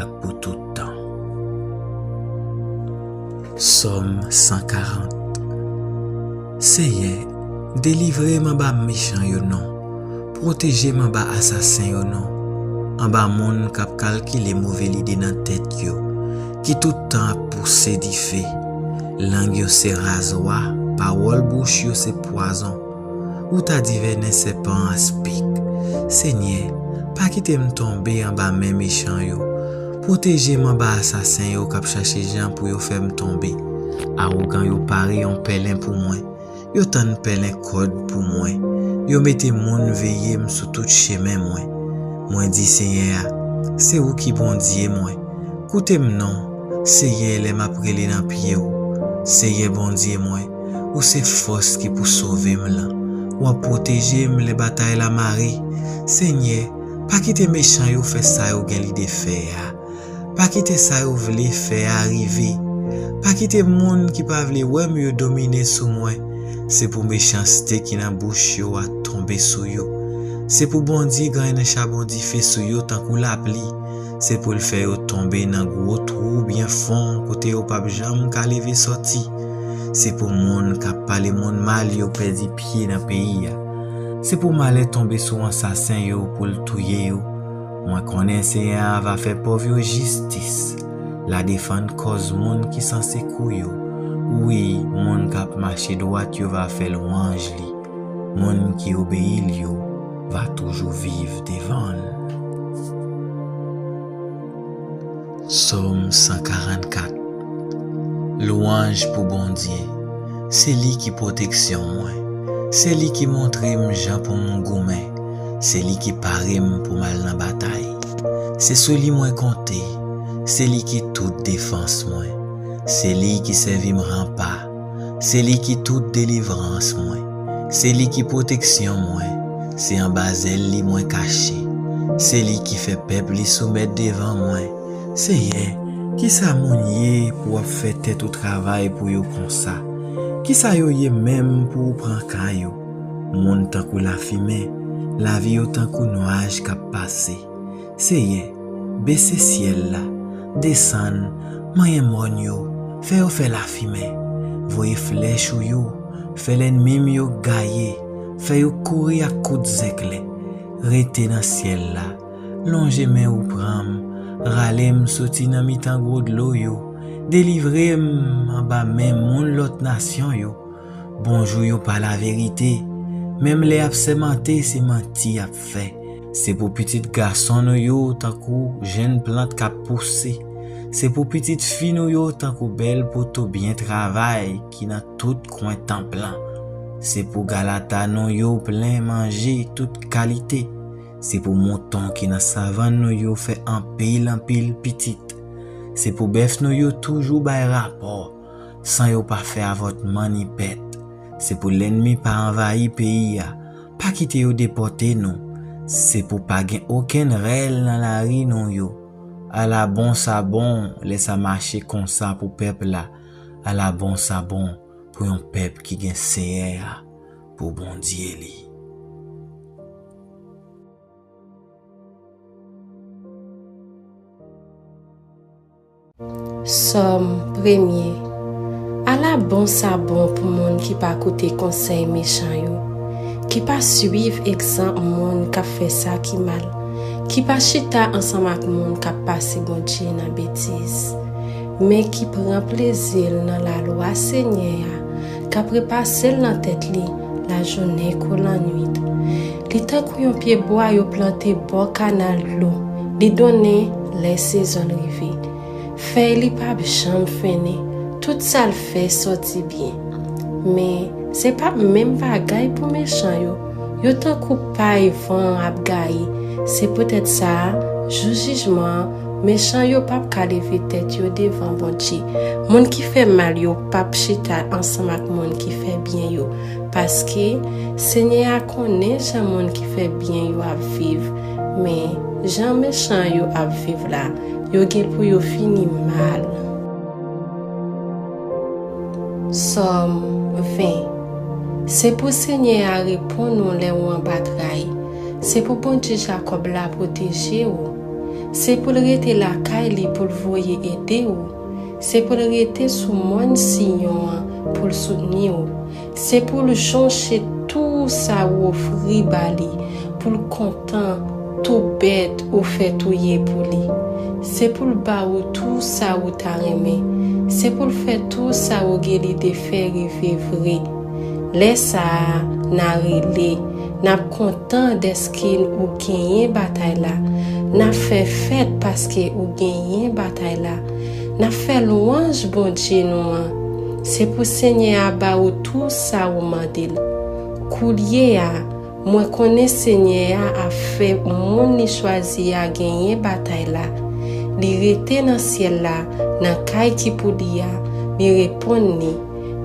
ak pou tout tan. Sòm san karant. Senyè, delivre m anba mechan yo non. Pwoteje m anba asasen yo non. Anba moun k ap kalkile move lide nan tèt yo, ki tout tan ap pouse dife. Lang yo se razwa, pawòl bouch yo se pwazon. Ou ta di vènen sèpan an spik. Senyè, Pa kite m tonbe anba men mechan yo. Pwoteje m anba asasen yo k ap chache jan pou yo fè m tonbe. Awogan yo pare yon pèlen pou mwen. Yo tann pèlen kòd pou mwen. Yo mete moun veye m sou tout chemen mwen. Mwen di Senyè a, se ou ki Bondye mwen. Koute m non, Seyè, lè m ap rele nan pye w. Seyè Bondye mwen, ou se fòs ki pou sove m lan. W ap pwoteje m lè batay la mare. Senyè, pa kite mechan yo fè sa yo gen lide fè a. Pa kite sa yo vle fè a rive. Pa kite moun ki pa vle wè m yo domine sou mwen. Se pou mechanste ki nan bouch yo a tonbe sou yo. Se pou Bondye ganye nan chabon dife sou yo tankou lapli. Se pou l fè yo tonbe nan gwo twou byen fon kote yo p ap janm ka leve sòti. Se pou moun k ap pale moun mal yo pèdi pye nan peyi a. Se pou malè tonbe sou ansasen yo pou l touye yo. Mwen konnen Senyè a va fè pòv yo jistis. L a defann kòz moun ki san sekou yo. Wi, moun k ap mache dwat yo va fè lwanj li. Moun ki obeyi l yo va toujou viv devan l. Sòm san karannkat. Lwanj pou Bondye. Se li ki pwoteksyon mwen. Se li ki montre m jan pou m goumen. Se li ki pare m pou m al nan batay. Se sou li mwen konte. Se li ki tout defans mwen. Se li ki sèvi m ranpa. Se li ki tout delivrans mwen. Se li ki pwoteksyon mwen. Se anba zèl li mwen kache. Se li ki fè pèp li soumèt devan mwen. Seyè, kisa moun ye pou w ap fè tèt ou travay pou yo konsa? Kisa yo ye menm pou ou pran ka yo? Moun tankou lafimen, lavi yo tankou nwaj k ap pase. Seyè, bese syèl la, desann, manyen mòn yo, fè yo fè lafimen. Voye flèch ou yo, fè lènmi m yo gaye, fè yo kouri ak kout zèklè. Rete nan syèl la, lonje men ou pran m, rale m soti nan mitan gwo dlo yo, delivre m anba men moun lòt nasyon yo. Bonjou yo pa laverite, menm lè y ap sèmante se manti y ap fè. Se pou pitit gason nou yo tankou jenn plant k ap pouse. Se pou pitit fi nou yo tankou bèl poto byen travay ki nan tout kwen tanp lan. Se pou galata nou yo plen manje tout kalite. Se pou mouton ki nan savann nou yo fè anpil anpil pitit. Se pou bèf nou yo toujou bay rapò, san yo pa fè avòtman ni pèt. Se pou lènmi pa anvayi peyi a, pa kite yo depòte nou. Se pou pa gen okenn rèl nan lari nou yo. Ala bon sa bon lè sa mache konsa pou pèp la. Ala bon sa bon pou yon pèp ki gen Senyè a pou Bondye li. Sòm premye. Ala bon sa bon pou moun ki pa koute konsèy mechan yo, ki pa suiv egzanp moun k ap fè sa ki mal, ki pa chita ansanm ak moun k ap pase Bondye nan betiz, men ki pran plezi l nan lalwa Senyè a, k ap repase l nan tèt li lajounen kou lannwit. Li tankou yon pyebwa yo plante bò kanal dlo, li donnen lè sezon l rive. Fèy li p ap janm fennen, tout sa l fè sòti byen. Men, se p ap menm bagay pou mechan yo. Yo tankou pay van an ap gaye. Se poutèt sa a, jou jijman an, mechan yo p ap ka leve tèt yo devan Bondye. Moun ki fè mal yo p ap chita ansanm ak moun ki fè byen yo, paske Senyè a konnen jan moun ki fè byen yo ap viv, men jan mechan yo ap viv la, yo gen pou yo fini mal. Sòm ven. Se pou Senyè a reponn ou lè ou anba tray. Se pou Bondye Jakòb la pwoteje ou. Se pou l rete lakay li pou l voye ede ou. Se pou l rete sou mòn Siyon an pou l soutni ou. Se pou l jonche tou sa ou ofri ba li, pou l kontan tou bèt ou fè touye pou li. Se pou l ba ou tou sa ou ta renmen. Se pou l fè tou sa ou gen lide fè rive vre. Lè sa a, n a rele, N ap kontan dèske ou genyen batay la. N ap fè fèt paske ou genyen batay la. N ap fè lwanj Bondye nou an. Se pou Senyè a ba ou tou sa ou mande l. Koulye a, mwen konnen Senyè a ap fè moun li chwazi a genyen batay la. Li rete nan syèl la, nan kay ki pou li a, li reponn li.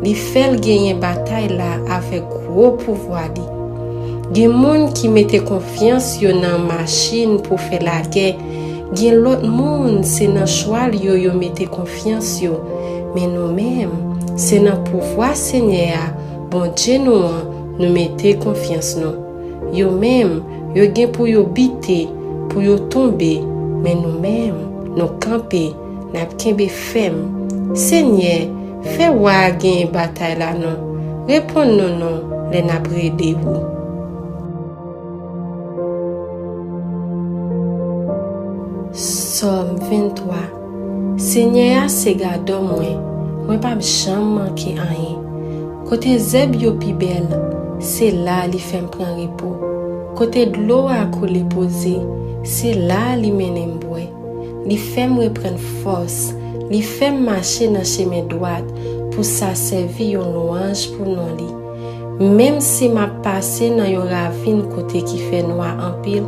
Li fè l genyen batay la avèk gwo pouvwa li. Gen moun ki mete konfyans yo nan machin pou fè lagè. Gen lòt moun, se nan chwal yo yo mete konfyans yo. Men nou menm, se nan pouvwa Senyè a, Bondye nou an, nou mete konfyans nou. Yo menm, yo gen pou yo bite, pou yo tonbe, men nou menm, nou kanpe, n ap kenbe fèm. Senyè, fè wa a genyen batay la non. Reponn nou non lè n ap rele ou. Sòm venntwa. Senyè a se gadò mwen, mwen p ap janm manke anyen. Kote zèb yo pi bèl, se la li fè m pran repo. Kote dlo a koule poze, se la li mennen m bwè. Li fè m reprann fòs, li fè m mache nan chemen dwat pou sa sèvi yon lwanj pou non li. Menm si m ap pase nan yon ravin kote ki fè nwa anpil,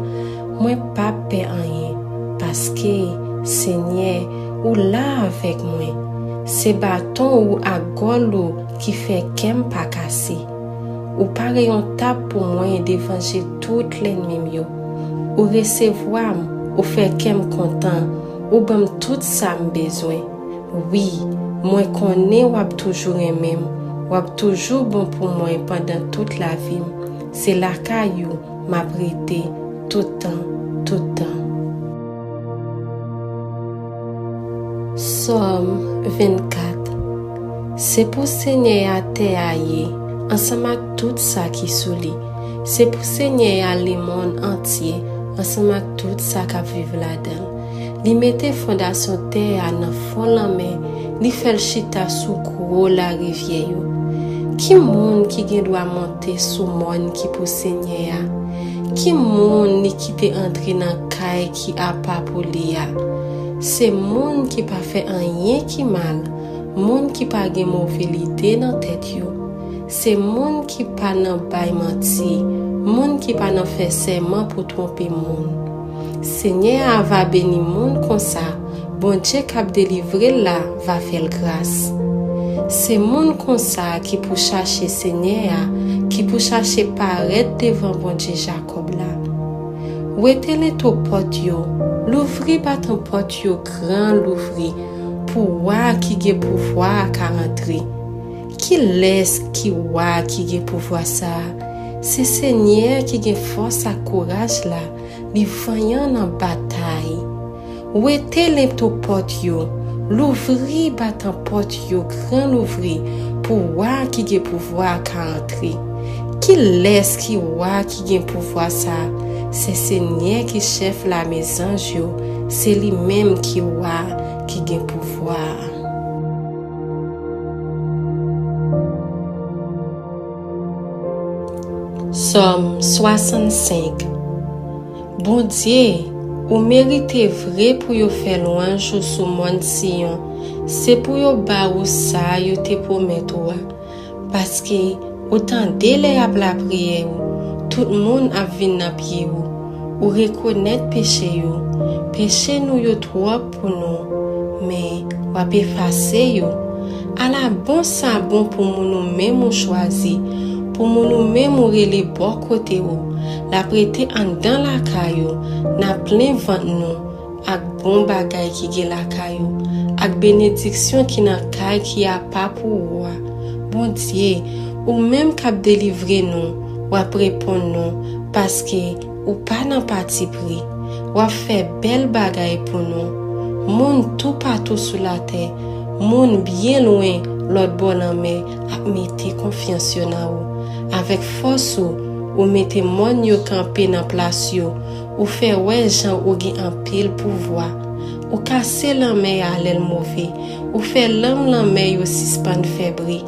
mwen p ap pè anyen, paske, Senyè, ou la avèk mwen. Se baton ou ak gòl ou ki fè kè m pa kase. Ou pare yon tab pou mwen devan je tout lènmi m yo. Ou resevwa m, ou fè kè m kontan, ou ban m tout sa m bezwen. Wi, mwen konnen w ap toujou renmen m, w ap toujou bon pou mwen pandan tout lavi m. Se lakay ou m ap rete toutan, toutan. Sòm vennkat. Se pou Senyè a tè a ye, ansanm ak tout sa ki sou li. Se pou Senyè a lemonn antye, ansanm ak tout sa k ap viv ladan l. Li mete fondasyon tè a nan fon lanmè, li fè l chita sou gwo larivyè yo. Ki moun ki gen dwa monte sou mòn ki pou Senyè a? Ki moun li kite antre nan kay ki apa pou li a? Se moun ki pa fè anyen ki mal, moun ki pa gen move lide nan tèt yo. Se moun ki pa nan bay manti, moun ki pa nan fè sèman pou twonpe moun. Senyè a va beni moun konsa, Bondye k ap delivre l la va fè l gras. Se moun konsa ki pou chache Senyè a, ki pou chache parèt devan Bondye Jakòb la. Wete leto pòt yo, louvri baton pòt yo gran louvri, pou wa ki gen pouvwa a ka rantre. Kilès ki wa ki gen pouvwa sa a? Se Senyè ki gen fòs ak kouraj la, li vanyan nan batay. Wete leto pòt yo, louvri baton pòt yo gran louvri, pou wa ki gen pouvwa a ka antre. Kilès ki wa ki gen pouvwa sa a? Se Senyè ki chèf lame zanj yo, se li menm ki wa ki gen pouvwa a. Sòm swasannsenk. Bondye, ou merite vre pou yo fè lwanj ou sou mòn Siyon. Se pou yo ba ou sa yo te pwomèt ou a. Paske ou tande lè y ap lapriyè ou, tout moun ap vin nan pye ou. Ou rekonèt peche yo. Peche nou yo twòp pou nou, men w ap efase yo. Ala bon sa bon pou moun ou menm ou chwazi, pou moun ou menm ou rele bò kote ou. L ap rete anndan lakay ou, n ap plen vant nou ak bon bagay ki gen lakay ou, ak benediksyon ki nan kay ki apa pou ou a. Bondye, ou menm k ap delivre nou, w ap reponn nou, paske ou pa nan patipri. W ap fè bèl bagay pou nou. Moun toupatou sou latè, moun byen lwen lòtbò lanmè ap mete konfyans yo nan ou. Avèk fòs ou, ou mete mòn yo kanpe nan plas yo. Ou fè wè jan ou gen anpil pouvwa. Ou kase lanmè a lè l move. Ou fè lanm lanmè yo sispann fè bri.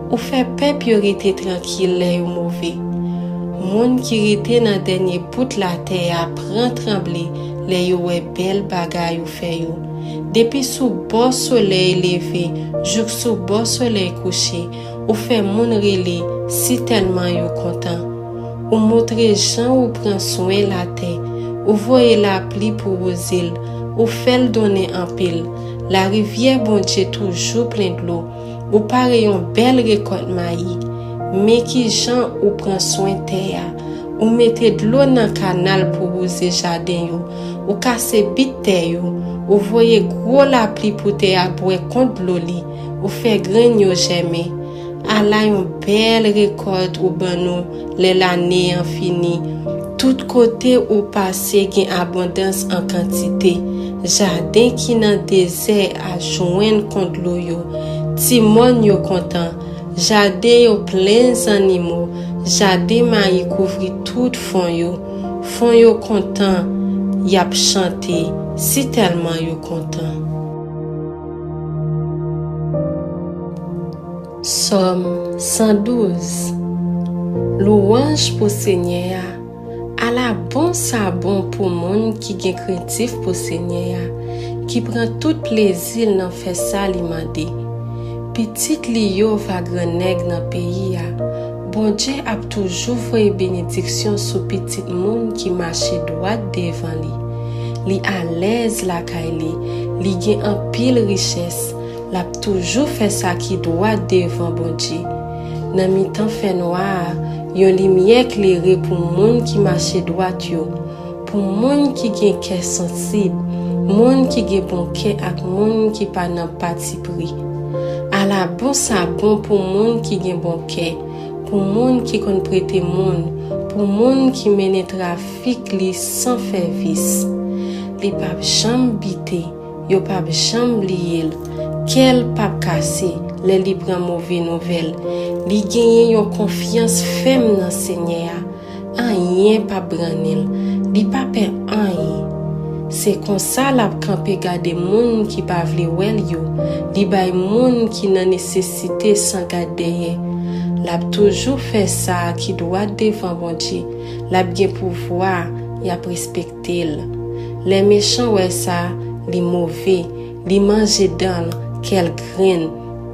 Ou fè pèp yo rete trankil lè yo move. Moun ki rete nan dènye bout latè a pran tranble lè yo wè bèl bagay ou fè yo. Depi sou bò solèy leve jouk sou bò solèy kouche, ou fè moun rele sitèlman yo kontan. Ou montre jan ou pran swen latè, ou voye lapli pou wouze l, ou fè l donnen anpil. Larivyè Bondye toujou plen dlo, ou pare yon bèl rekòt mayi. Men kijan ou pran swen tè a. Ou mete dlo nan kanal pou wouze jaden yo. Ou kase bit tè yo. Ou voye gwo lapli pou tè a bwè kont dlo li. Ou fè grenn yo jèmen. Ala yon bèl rekòt ou ban nou lè lane an fini. Tout kote ou pase gen abondans an kantite. Jaden ki nan dezè a jwenn kont dlo yo. Ti mòn yo kontan. Jaden yo plen zannimo. Jaden mayi kouvri tout fon yo. Fon yo kontan, y ap chante, sitèlman yo kontan. Sòm san douz. Lwanj pou Senyè a. Ala bon sa bon pou moun ki gen krentif pou Senyè a, ki pran tout plezi l nan fè sa li mande. Pitit li yo va grannèg nan peyi a. Bondye ap toujou voye benediksyon sou pitit moun ki mache dwat devan li. Li alèz lakay li, li gen anpil richès, l ap toujou fè sa ki dwat devan Bondye. Nan mitan fènwa a, yon limyè klere pou moun ki mache dwat yo, pou moun ki gen kè sansib, moun ki gen bon kè ak moun ki pa nan patipri. Ala bon sa bon pou moun ki gen bon kè, pou moun ki konn prete moun, pou moun ki mennen trafik li san fè vis. Li p ap janm bite, yo p ap janm bliye l. Kè l p ap kase lè li pran move nouvèl. Li genyen yon konfyans fèm nan Senyè a. Anyen p ap brannen l. Li pa pè anyen. Se konsa l ap kanpe gade moun ki pa vle wè l yo. Li bay moun ki nan nesesite san gad dèyè. L ap toujou fè sa ki dwat devan Bondye. L ap gen pouvwa, y ap respekte l. Lè mechan wè sa, li move, li manje dan l, kè l grenn.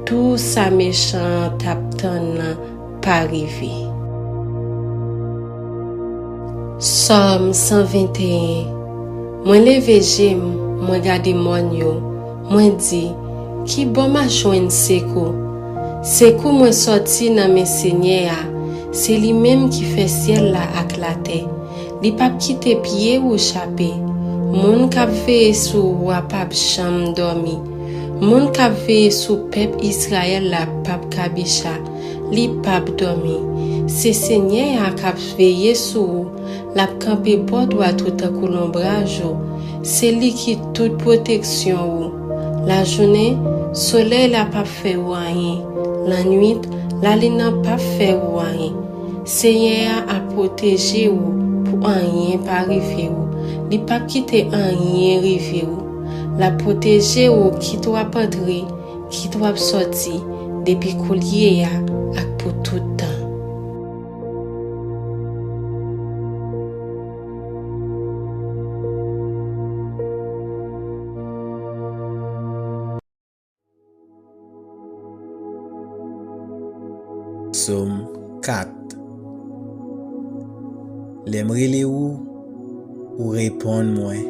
Tou sa mechan an t ap tann nan pa rive. Sòm san venteyen. Mwen leve je m, mwen gade mòn yo, mwen di, ki bò m a jwenn sekou? Sekou mwen sòti nan men Senyè a, se li menm ki fè syèl la ak latè. Li p ap kite pye ou chape. Moun k ap veye sou ou a p ap janm dòmi. Moun k ap veye sou pèp Izrayèl la p ap kabicha. Li p ap dòmi. Se Senyè a k ap veye sou ou. L ap kanpe bò dwat ou tankou lonbraj ou. Se li ki tout pwoteksyon ou. Lajounen, solèy la p ap fè ou anyen. Lannwit, lalin nan p ap fè ou anyen. Senyè a ap pwoteje ou pou anyen pa rive ou. Li p ap kite anyen rive ou. L ap pwoteje ou kit w ap antre, kit w ap sòti, depi koulye a ak pou tout tan. Sòm kat. Lè m rele ou, ou reponn mwen.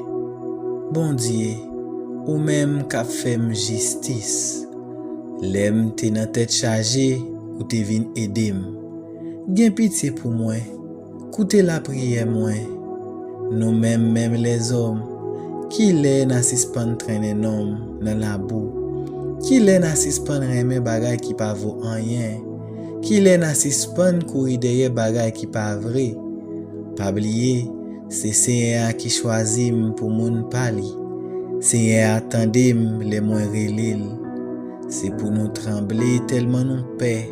Bondye, ou menm k ap fè m jistis. Lè m te nan tèt chaje, ou te vin ede m. Gen pitye pou mwen. Koute lapriyè mwen. Nou menm, menm lèzòm, kilè n a sispann trennen non m nan labou? Kilè n a sispann renmen bagay ki pa vo anyen? Kilè n a sispann kouri dèyè bagay ki pa vre? Pa bliye, se Senyè a ki chwazi m pou moun pa li. Senyè a tande m lè mwen rele l. Se pou nou tranble tèlman nou pè.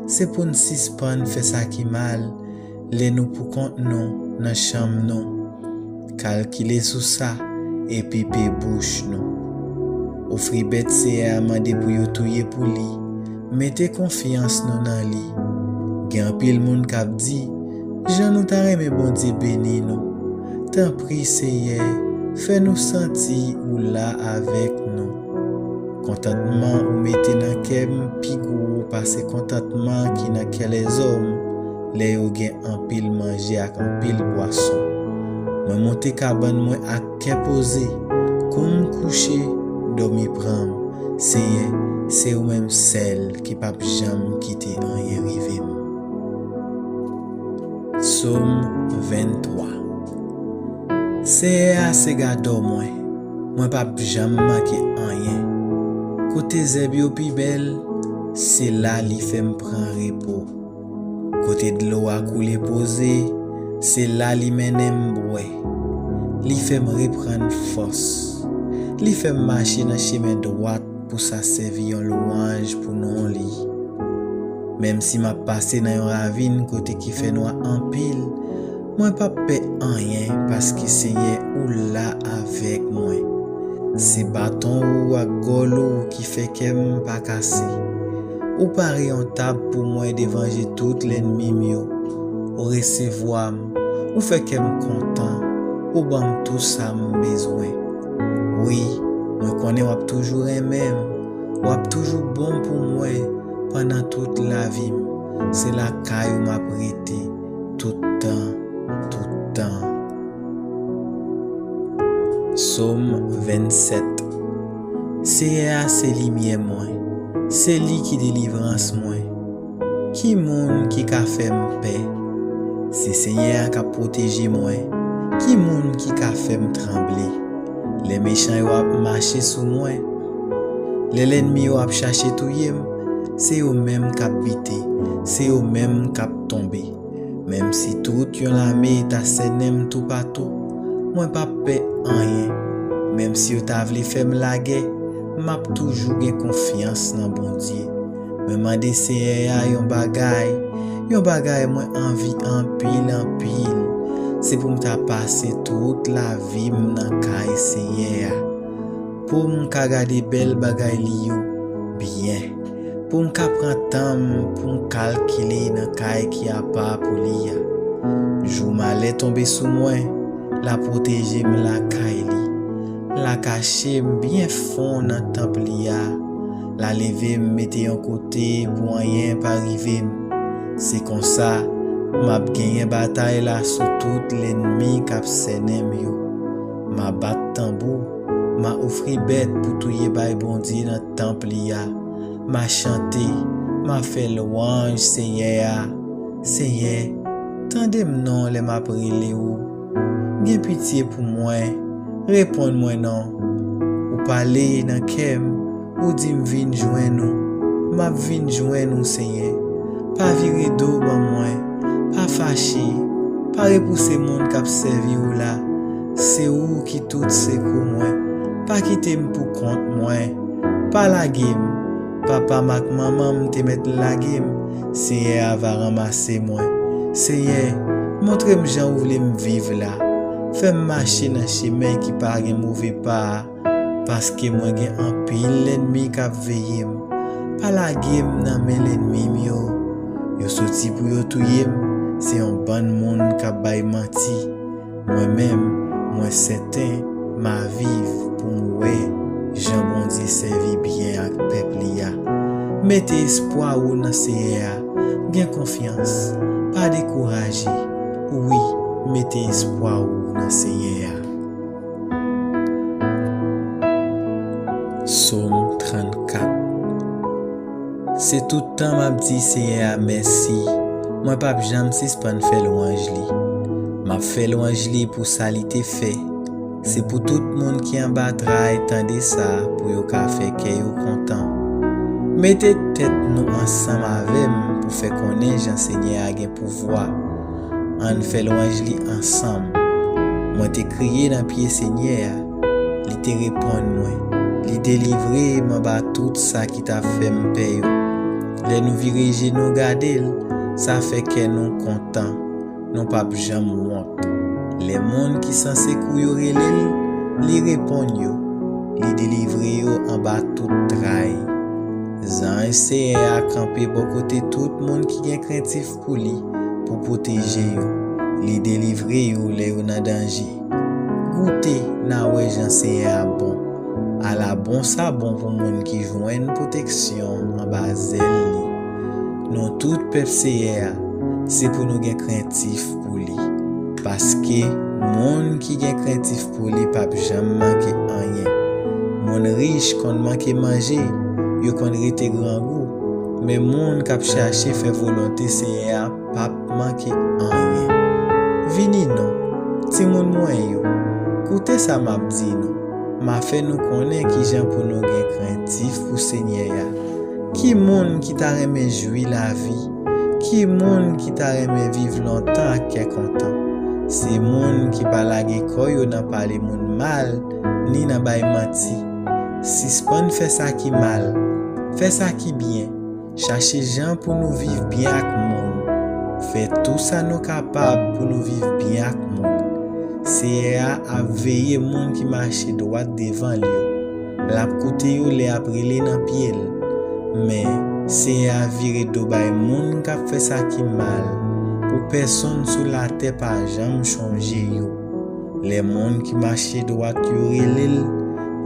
Se pou n sispann fè sa ki mal lè nou poukont nou nan chanm nou. Kalkile sou sa epi pe bouch nou. Ofri bèt Senyè a mande pou yo touye pou li. Mete konfyans nou nan li. Gen anpil moun k ap di, Jan nou ta renmen Bondye beni nou. Tanpri, Senyè, fè nou santi ou la avèk nou. Kontantman ou mete nan kè m pi gwo pase kontantman ki nan kè lèzòm lè yo gen anpil manje ak anpil bwason. Mwen monte kabann mwen ak kè poze, kou m kouche, dòmi pran m. Senyè, se ou menm sèl ki p ap janm kite anyen rive m. Sòm venntwa. Senyè a se gadò mwen, mwen p ap janm manke anyen. Kote zèb yo pi bèl, se la li fè m pran repo. Kote dlo a koule poze, se la li mennen m bwè. Li fè m reprann fòs. Li fè m mache nan chemen dwat pou sa sèvi yon lwanj pou non li. Menm si m ap pase nan yon ravin kote ki fè nwa anpil, mwen p ap pè anyen, paske Senyè ou la avèk mwen. Se baton ou ak gòl ou ki fè kè m pa kase. Ou pare yon tab pou mwen devan je tout lènmi m yo. Ou resevwa m, ou fè kè m kontan, ou ban m tou sa m bezwen. Wi, mwen konnen w ap toujou renmen m, w ap toujou bon pou mwen pandan tout lavi m. Se lakay ou m ap rete tout tan, tout tan. Sòm vennsèt. Senyè a se limyè mwen, se li ki delivrans mwen. Ki moun ki ka fè m pè? Se Senyè a k ap pwoteje mwen. Ki moun ki ka fè m tranble? Lè mechan yo ap mache sou mwen, lè lènmi yo ap chache touye m, se yo menm k ap bite, se yo menm k ap tonbe. Menm si tout yon lame ta sènen m toupatou, mwen p ap pè anyen. Menm si yo ta vle fè m lagè, m ap toujou gen konfyans nan Bondye. Mwen mande Senyè a yon bagay, yon bagay mwen anvi anpil, anpil. Se pou m ta pase tout lavi m nan kay Senyè a, pou m ka gade bèl bagay li yo byen, pou m ka pran tan m pou m kalkile nan kay ki apa pou li a. Jou malè tonbe sou mwen, l a pwoteje m lakay li. L a kache m byen fon nan tanp li a. L a leve m mete yon kote pou anyen pa rive m. Se konsa, m ap genyen batay la sou tout lènmi k ap sènen m yo. M a bat tanbou, m a ofri bèt pou touye bay Bondye nan tanp li a. M a chante, m a fè lwanj Senyè a. Senyè, tande m non lè m ap rele ou. Gen pitye pou mwen, reponn mwen non. Ou pale nan kè m, ou di m vin jwenn ou. M ap vin jwenn ou, Senyè. Pa vire do ban mwen, pa fache, pa repouse moun k ap sèvi ou la. Se ou ki tout sekou mwen. Pa kite m pou kont mwen. Pa lage m. Papa m ak manman m te mèt lage m. Senyè a va ranmase mwen. Senyè, montre m jan ou vle m viv la. Fè m mache nan chemen ki pa gen move pa a, paske mwen gen anpil lènmi k ap veye m. Pa lage m nan men lènmi m yo. Yo soti pou yo touye m. Se yon bann moun k ap bay manti. Mwen menm, mwen sèten, m a viv pou m wè jan Bondye sèvi byen ak pèp li a. Mete espwa ou nan Senyè a, gen konfyans, pa dekouraje. Wi, mete espwa ou nan Senyè a. Sòm trannkat. Se tout tan m ap di Senyè a mèsi, mwen p ap janm sispann fè lwanj li. M ap fè lwanj li pou sa li te fè. Se pou tout moun ki anba tray tande sa pou yo ka fè kè yo kontan. Mete tèt nou ansanm avè m pou fè konnen jan Senyè a gen pouvwa. Ann fè lwanj li ansanm. Mwen te kriye nan pye Senyè a, li te reponn mwen. Li delivre m anba tout sa ki t ap fè m pè yo. Lè nou vire je nou gade l, sa fè kè nou kontan. Nou p ap janm wont. Lè moun ki san sekou yo rele l, li reponn yo. Li delivre yo anba tout tray. Zanj Senyè a kanpe bò kote tout moun ki gen krentif pou li, pou pwoteje yo. Li delivre yo lè yo nan danje. Goute, n a wè jan Seyè a bon. Ala bon sa bon pou moun ki jwenn pwoteksyon anba zèl li. Nou tout pèp Seyè a, se pou nou gen krentif pou li. Paske moun ki gen krentif pou li p ap janm manke anyen. Moun rich konn manke manje, yo konn rete grangou, men moun k ap chache fè volonte Seyè a p ap manke anyen. Vini non, timoun mwen yo, koute sa m ap di nou. M a fè nou konnen kijan pou nou gen krentif pou Senyè a. Ki moun ki ta renmen jwi lavi? Ki moun ki ta renmen viv lontan ak kè kontan? Se moun ki pa lage kò yo nan pale moun mal, ni nan bay manti. Sispann fè sa ki mal. Fè sa ki byen. Chache jan pou nou viv byen ak moun. Fè tou sa nou kapab pou nou viv byen ak moun. Seyè a ap veye moun ki mache dwat devan l yo. L ap koute yo lè y ap rele nan pye l. Men, Seyè a vire do bay moun k ap fè sa ki mal, pou pèsonn sou latè pa janm chonje yo. Lè moun ki mache dwat yo rele l,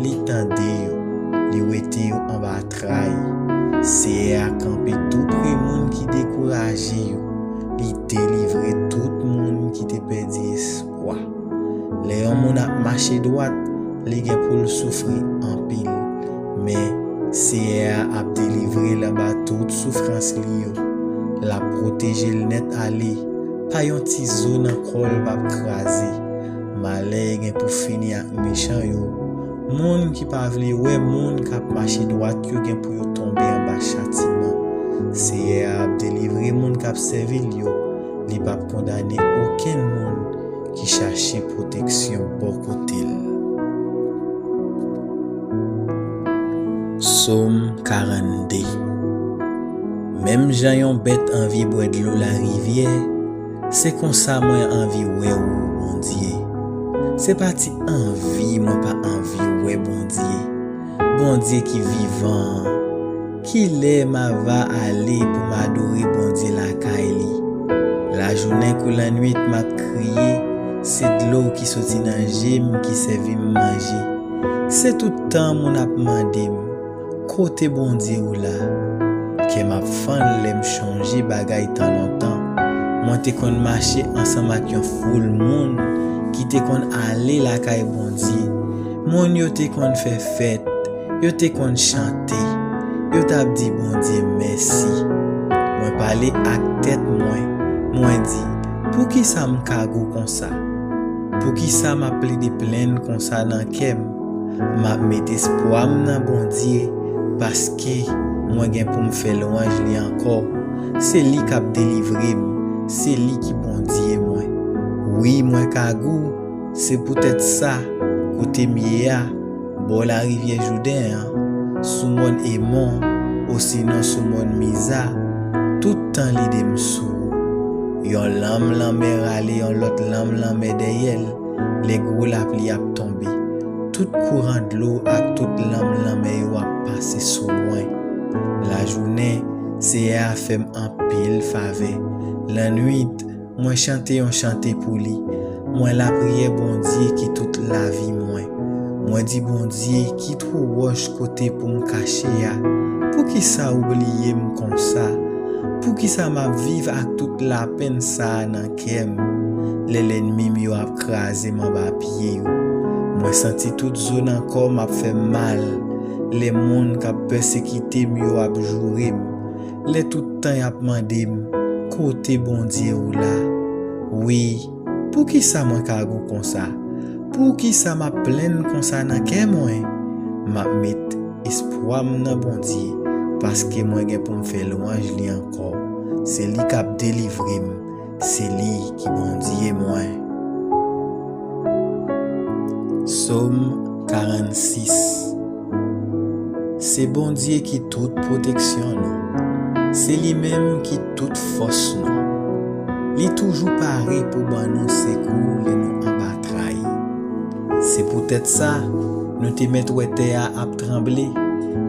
li tande yo, li wete yo anba tray. Seyè a kanpe toupre moun ki dekouraje yo, li delivre tout moun ki te pèdi espwa. Lè yon moun ap mache dwat, li gen pou l soufri anpil. Men, Seyè a ap delivre l anba tout soufrans li yo. L ap pwoteje l nèt ale, pa yon ti zo nan kò l p ap kraze. Malè gen pou fini ak mechan yo. Moun ki pa vle wè moun k ap mache dwat yo gen pou yo tonbe anba chatiman. Seyè a ap delivre moun k ap sèvi l yo. Li p ap kondane okenn moun ki chache pwoteksyon bò kote l. Sòm karannde. Menm jan yon bèt anvi bwè dlo larivyè, se konsa mwen anvi wè ou, Bondye. Se pa ti anvi mwen pa anvi wè Bondye. Bondye ki vivan an. Kilè m a va ale pou m adore Bondye lakay li? Lajounen kou lannuit m ap kriye, se dlo ki soti nan je m ki sèvi m manje. Se tout tan moun ap mande m, kote Bondye ou la? Kè m ap fann lè m chonje bagay tan lontan. Mwen te konn mache ansanm ak yon foul moun ki te konn ale lakay Bondye. Moun yo te konn fè fèt, yo te konn chante, yo t ap di Bondye mèsi. Mwen pale ak tèt mwen, mwen di, poukisa m kagou konsa? Poukisa m ap plede plenn konsa nan kè m? M ap met espwa m nan Bondye, paske mwen gen pou m fè lwanj li ankò. Se li k ap delivre m, se li ki Bondye mwen. Wi, mwen kagou, se poutèt sa, kote m ye a, bò larivyè Jouden an, sou mòn Emon, osinon sou mòn Miza, tout tan lide m sou ou. Yon lanm lanmè rale yon lòt lanm lanmè dèyè l, lè gwo lapli ap tonbe. Tout kouran dlo ak tout lanm lanmè yo ap pase sou mwen. Lajounen, Seyè a fè m anpil favè. Lannuit, mwen chante yon chante pou li. Mwen lapriyè Bondye ki tout lavi mwen. Mwen di Bondye ki twou wòch kote pou m kache a. Poukisa ou bliye m konsa? Poukisa m ap viv ak tout lapenn sa a nan kè m? Lè lènmi m yo ap kraze m anba pye yo. Mwen santi tout zo nan kò m ap fè m mal. Lè moun k ap pèsekite m yo ap joure m. Lè tout tan y ap mande m, kote Bondye ou la? Wi, poukisa mwen kagou konsa? Poukisa m ap plenn konsa nan kè mwen? M ap met espwa m nan Bondye, paske mwen gen pou m fè lwanj li ankò. Se li k ap delivre m, se li ki Bondye mwen. Sòm karannsis. Se Bondye ki tout pwoteksyon nou. Se li menm ki tout fòs nou. Li toujou pare pou ban nou sekou lè nou anba tray. Se poutèt sa, nou te mèt wè tè a ap tranble,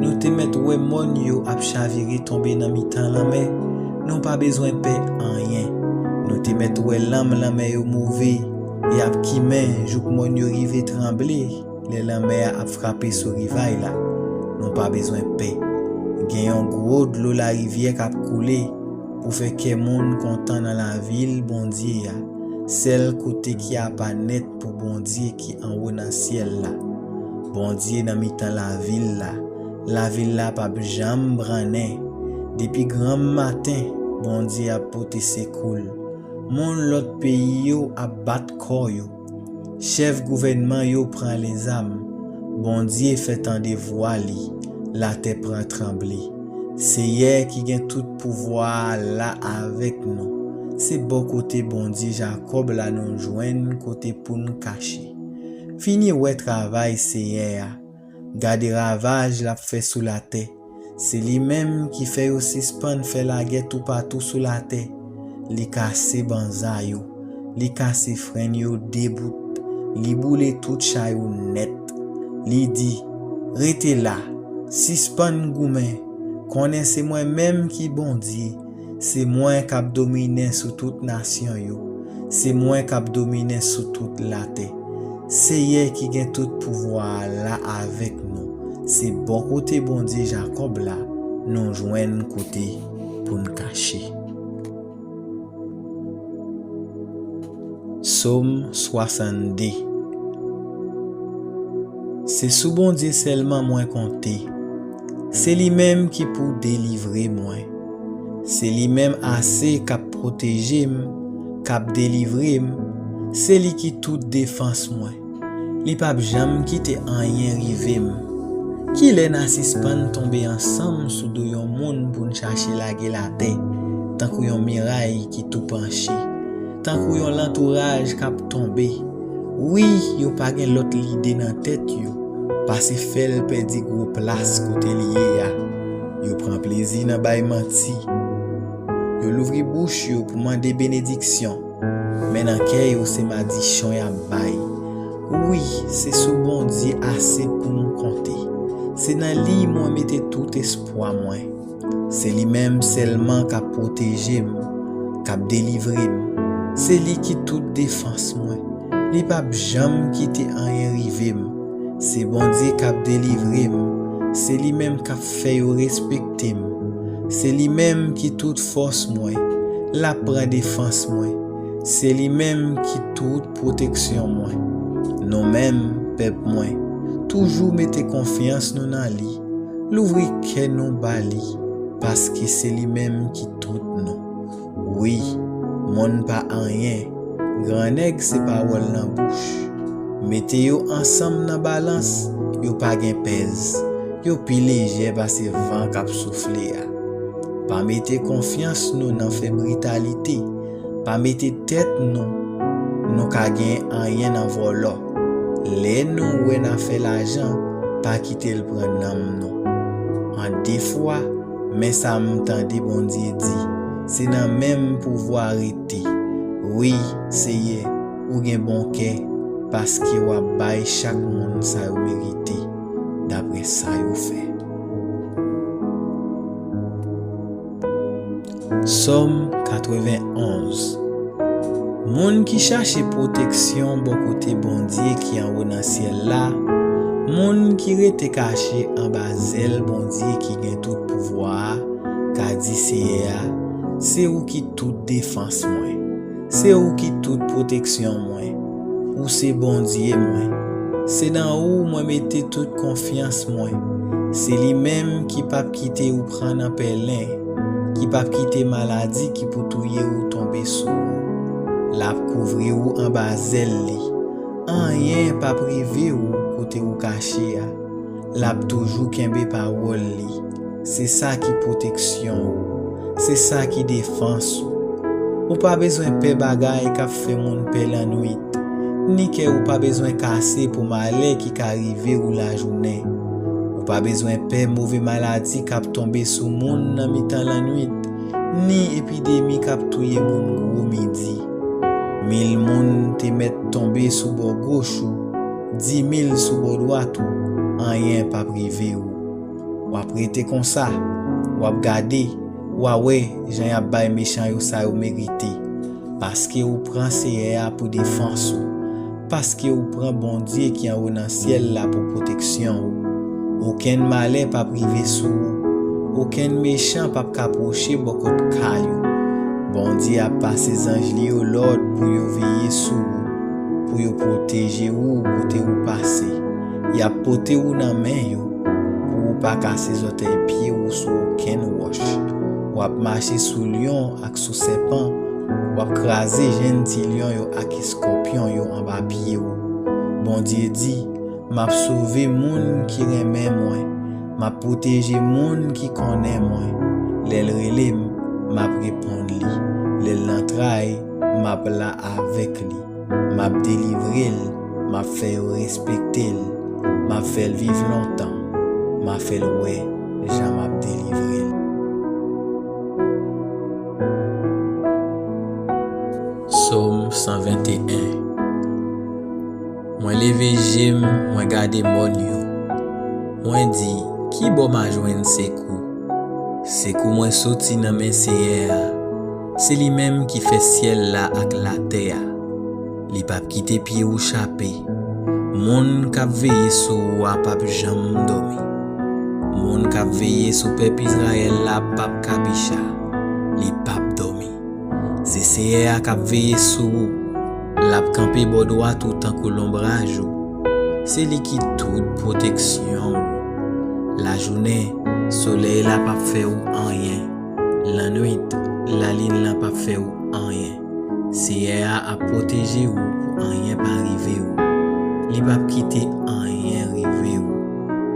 nou te mèt wè mòn yo ap chavire tonbe nan mitan lanmè. Nou pa bezwen pè anyen. Nou te mèt wè lanm lanmè yo move, y ap kimen jouk mòn yo rive tranble lè lanmè a ap frape sou rivay la. Nou pa bezwen pè. Gen yon gwo dlo larivyè k ap koule pou fè kè moun kontan nan lavil Bondye a, sèl kote ki apa nèt pou Bondye ki anwo nan syèl la. Bondye nan mitan lavil la. Lavil la p ap janm brannen. Depi granm maten, Bondye ap pote sekou l. Moun lòt peyi yo ap bat kò yo. Chèf gouvènman yo pran lezam. Bondye fè tande vwa li. Latè pran tranble. Seyè ki gen tout pouvwa a la avèk nou. Se bò kote Bondye Jakòb la nou jwenn kote pou n kache. Vini wè travay Seyè a. Gade ravaj l ap fè sou latè. Se li menm ki fè yo sispann fè lagè toupatou sou latè. Li kase banza yo. Li kase frenn yo de bout. Li boule tout cha yo nèt. Li di, "Rete la, sispann goumen. Konnen se mwen menm ki Bondye. Se mwen k ap dominen sou tout nasyon yo. Se mwen k ap dominen sou tout latè." Seyè ki gen tout pouvwa a la avèk nou. Se bò kote Bondye Jakòb la nou jwenn kote pou n kache. Sòm swasannde. Se sou Bondye sèlman mwen konte. Se li menm ki pou delivre mwen. Se li menm ase k ap pwoteje m, k ap delivre m. Se li ki tout defans mwen. Li p ap janm kite anyen rive m. Kilè n a sispann tonbe ansanm sou do yon moun pou n chache lage l atè, tankou yon miray ki tou panche, tankou yon lantouraj k ap tonbe? Wi, yo pa gen lòt lide nan tèt yo pase fè l pèdi gwo plas kote l ye a. Yo pran plezi nan bay manti. Yo louvri bouch yo pou mande benediksyon, men nan kè yo se madichon y ap bay. Wi, se sou Bondye ase pou m konte. Se nan li mwen mete tout espwa mwen. Se li menm sèlman k ap pwoteje m, k ap delivre m. Se li ki tout defans mwen. Li p ap janm kite anyen rive m. Se Bondye k ap delivre m. Se li menm k ap fè yo respekte m. Se li menm ki tout fòs mwen. L ap pran defans mwen. Se li menm ki tout pwoteksyon mwen. Nou menm, pèp mwen, toujou mete konfyans nou nan li. Louvri kè nou ba li, paske se li menm ki tout nou. Wi, moun pa anyen, grannèg se pawòl nan bouch. Mete yo ansanm nan balans, yo pa gen pèz. Yo pi lejè pase van k ap soufle a. Pa mete konfyans nou nan fè britalite. Pa mete tèt nou, nou ka gen anyen nan vòlò. Lè nou wè n a fè lajan, pa kite l pran nanm nou. An de fwa, men sa m tande Bondye di, se nan men m pouvwa rete. Wi, Seyè, ou gen bon kè, paske w ap bay chak moun sa yo merite, dapre sa yo fè. Sòm katrevenn onz. Moun ki chache pwoteksyon bò kote Bondye ki anwo nan syèl la, moun ki rete kache anba zèl Bondye ki gen tout pouvwa a, ka di Seyè a, se ou ki tout defans mwen. Se ou ki tout pwoteksyon mwen. Ou se Bondye mwen. Se nan ou mwen mete tout konfyans mwen. Se li menm ki p ap kite ou pran nan pèlen, ki p ap kite maladi ki pou touye ou tonbe sou ou. L ap kouvri ou anba zèl li. Anyen p ap rive ou kote ou kache a. L ap toujou kenbe pawòl li. Se sa ki pwoteksyon ou. Se sa ki defans ou. Ou pa bezwen pè bagay k ap fè moun pè lannwit, ni kè ou pa bezwen kase pou malè ki ka rive ou lajounen. Ou pa bezwen pè move maladi k ap tonbe sou moun nan mitan lannwit, ni epidemi k ap touye moun gwo midi. Mil moun te mèt tonbe sou bò goch ou, dimil sou bò dwat ou, anyen p ap rive ou. W ap rete konsa, w ap gade, w a wè jan y ap bay mechan yo sa yo merite. Paske ou pran Seyè a pou defans ou, paske ou pran Bondye ki anwo nan syèl la pou pwoteksyon ou, okenn malè p ap rive sou ou, okenn mechan p ap ka pwoche bò kot kay ou. Bondye ap pase zanj li yo lòd pou yo veye sou ou, pou yo pwoteje ou kote ou pase. Y ap pote ou nan men yo, pou ou pa kase zòtèy pye ou sou okenn wòch. W ap mache sou lyon ak sou sèpan, w ap kraze jenn ti lyon yo ak eskòpyon yo anba pye ou. Bondye di, m ap sove moun ki renmen mwen, m ap pwoteje moun ki konnen mwen. Lè l rele m, m ap reponn li. Lè l nan tray, m ap la avèk li. M ap delivre l, m ap fè yo respekte l, m ap fè l viv lontan, m ap fè l wè jan m ap delivre l. Sòm san venteyen. Mwen leve je m, mwen gade mòn yo. Mwen di, ki bò m a jwenn sekou? Sekou mwen soti nan men Seyè a. Se li menm ki fè syèl la ak latè a. Li p ap kite pye ou chape. Moun k ap veye sou ou a p ap janm dòmi. Moun k ap veye sou pèp Izrayèl la p ap kabicha. Li p ap dòmi. Se Seyè a k ap veye sou ou. L ap kanpe bò dwat ou tankou lonbraj ou. Se li ki tout pwoteksyon ou. Lajounen, solèy la p ap fè ou anyen. Lannwit, lalin lan p ap fè ou anyen. Seyè a ap pwoteje ou pou anyen pa rive ou. Li p ap kite anyen rive ou.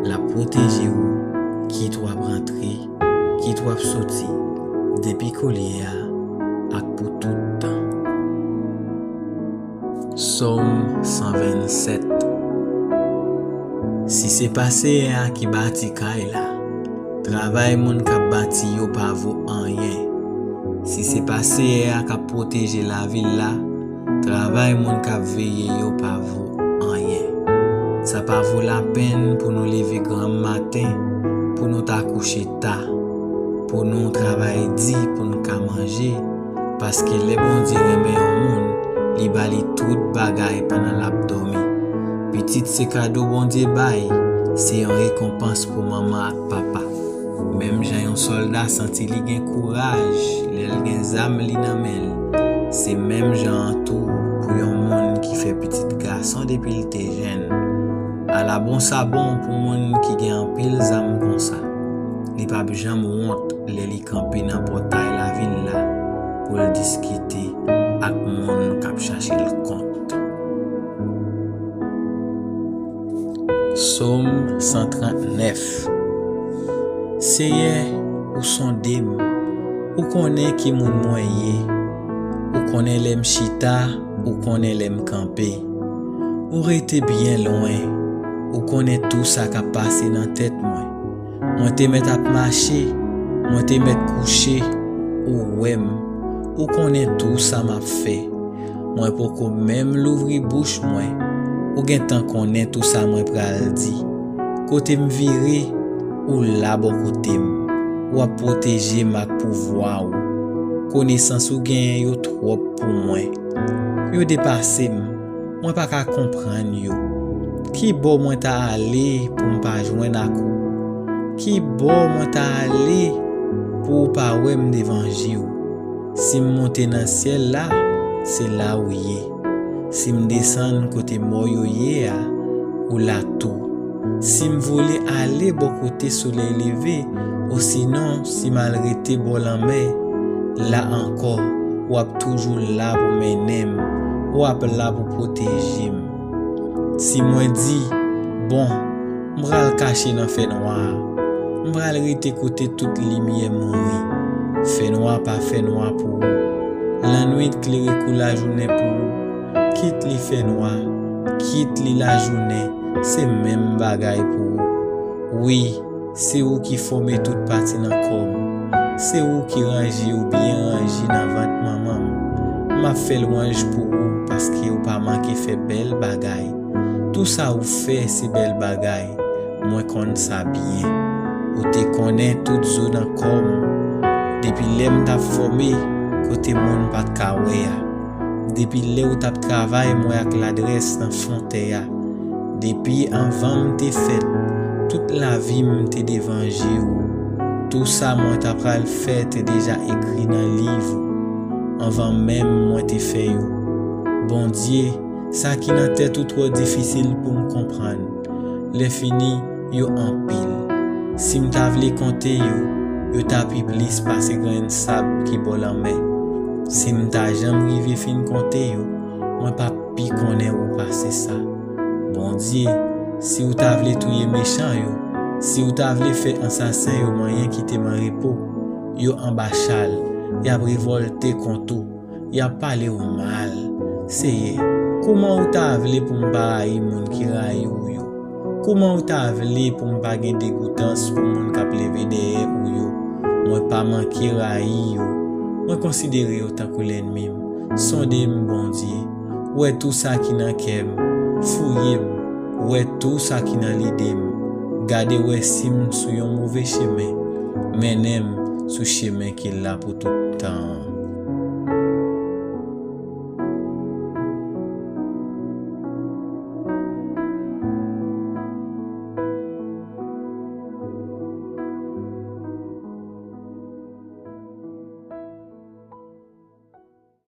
L ap pwoteje ou, kit w ap rantre, kit w ap soti, depi koulye a ak pou tout tan. Sòm san vennsèt. Si se pa Seyè a ki bati kay la, travay moun k ap bati yo pa vo anyen. Si se pa Seyè a k ap pwoteje lavil la, travay moun k ap veye yo pa vo anyen. Sa pa vo lapenn pou nou leve granm maten, pou nou ta kouche ta, pou nou travay di pou n ka manje, paske lè Bondye renmen yon moun, li ba li tout bagay pandan l ap dòmi. Pitit se kado Bondye bay, se yon rekonpans pou manman ak papa. Menm jan yon sòlda santi li gen kouraj lè l gen zam li nan men l, se menm jan an tou pou yon moun ki fè pitit gason depi l te jenn. Ala bon sa bon pou moun ki gen anpil zam konsa! Li p ap janm wont lè li kanpe nan pòtay lavil la pou l diskite ak moun k ap chache l kont. Sòm san trannèf. Seyè, ou sonde m, ou konnen ki moun mwen ye, ou konnen lè m chita, ou konnen lè m kanpe. Ou rete byen lwen, ou konnen tou sa k ap pase nan tèt mwen. Mwen te mèt ap mache, mwen te mèt kouche, ou wè m, ou konnen tou sa m ap fè. Mwen poko menm louvri bouch mwen, ou gentan konnen tou sa mwen pral di. Kote m vire, ou la bò kote m. W ap pwoteje m ak pouvwa w. Konesans ou genyen yo twòp pou mwen. Yo depase m. Mwen pa ka konprann yo. Ki bò mwen ta ale pou m pa jwenn ak ou? Ki bò mwen ta ale pou ou pa wè m devan je w? Si m monte nan syèl la, se la ou ye. Si m desann kote mò yo ye a, ou la tou. Si m vole ale bò kote solèy leve, osinon si m al rete bò lanmè, la ankò, w ap toujou la pou mennen m, w ap la pou pwoteje m. Si mwen di, bon, m pral kache nan fènwa a, m pral rete kote tout limyè mouri. Fènwa pa fènwa pou ou. Lannwit klere kou lajounen pou ou. Kit li fènwa, kit li lajounen, se menm bagay pou ou. Wi, se ou ki fòme tout pati nan kò m. Se ou ki ranje yo byen ranje nan vant manman m. M ap fè lwanj pou ou paske ou pa manke fè bèl bagay. Tou sa ou fè se bèl bagay. Mwen konn sa byen. Ou te konnen tout zo nan kò m. Depi lè m t ap fòme, kote moun pa t ka wè a, Depi lè w t ap travay, m wè ak ladrès nan fon tè a. Depi anvan m te fèt, tout lavi m te devan je w. Tou sa mwen ta pral fè te deja ekri nan liv ou, anvan menm mwen te fè yo. Bondye, sa ki nan tèt ou twò difisil pou m konprann. Lè fini, yo anpil. Si m ta vle konte yo, yo ta pi plis pase grenn sab ki bò lanmè. Si m ta janm rive fin konte yo, mwen p ap pi konnen ou pase sa. Bondye, si w ta vle touye mechan yo, si w ta vle fè ansasen yo manyen kite m an repo, yo anba chal, y ap revòlte kont ou, y ap pale w mal. Seyè, kòman ou ta vle pou m pa rayi moun ki rayi w yo? Kòman ou ta vle pou m pa gen degoutans pou moun k ap leve dèyè ou yo? Mwen pa manke rayi yo. Mwen konsidere yo tankou lènmi m. Sonde m, Bondye. Wè tou sa ki nan kè m. Fouye m. Wè tou sa ki nan lide m. Gade wè si m sou yon move chemen. Mennen m sou chemen ki la pou tout tan an.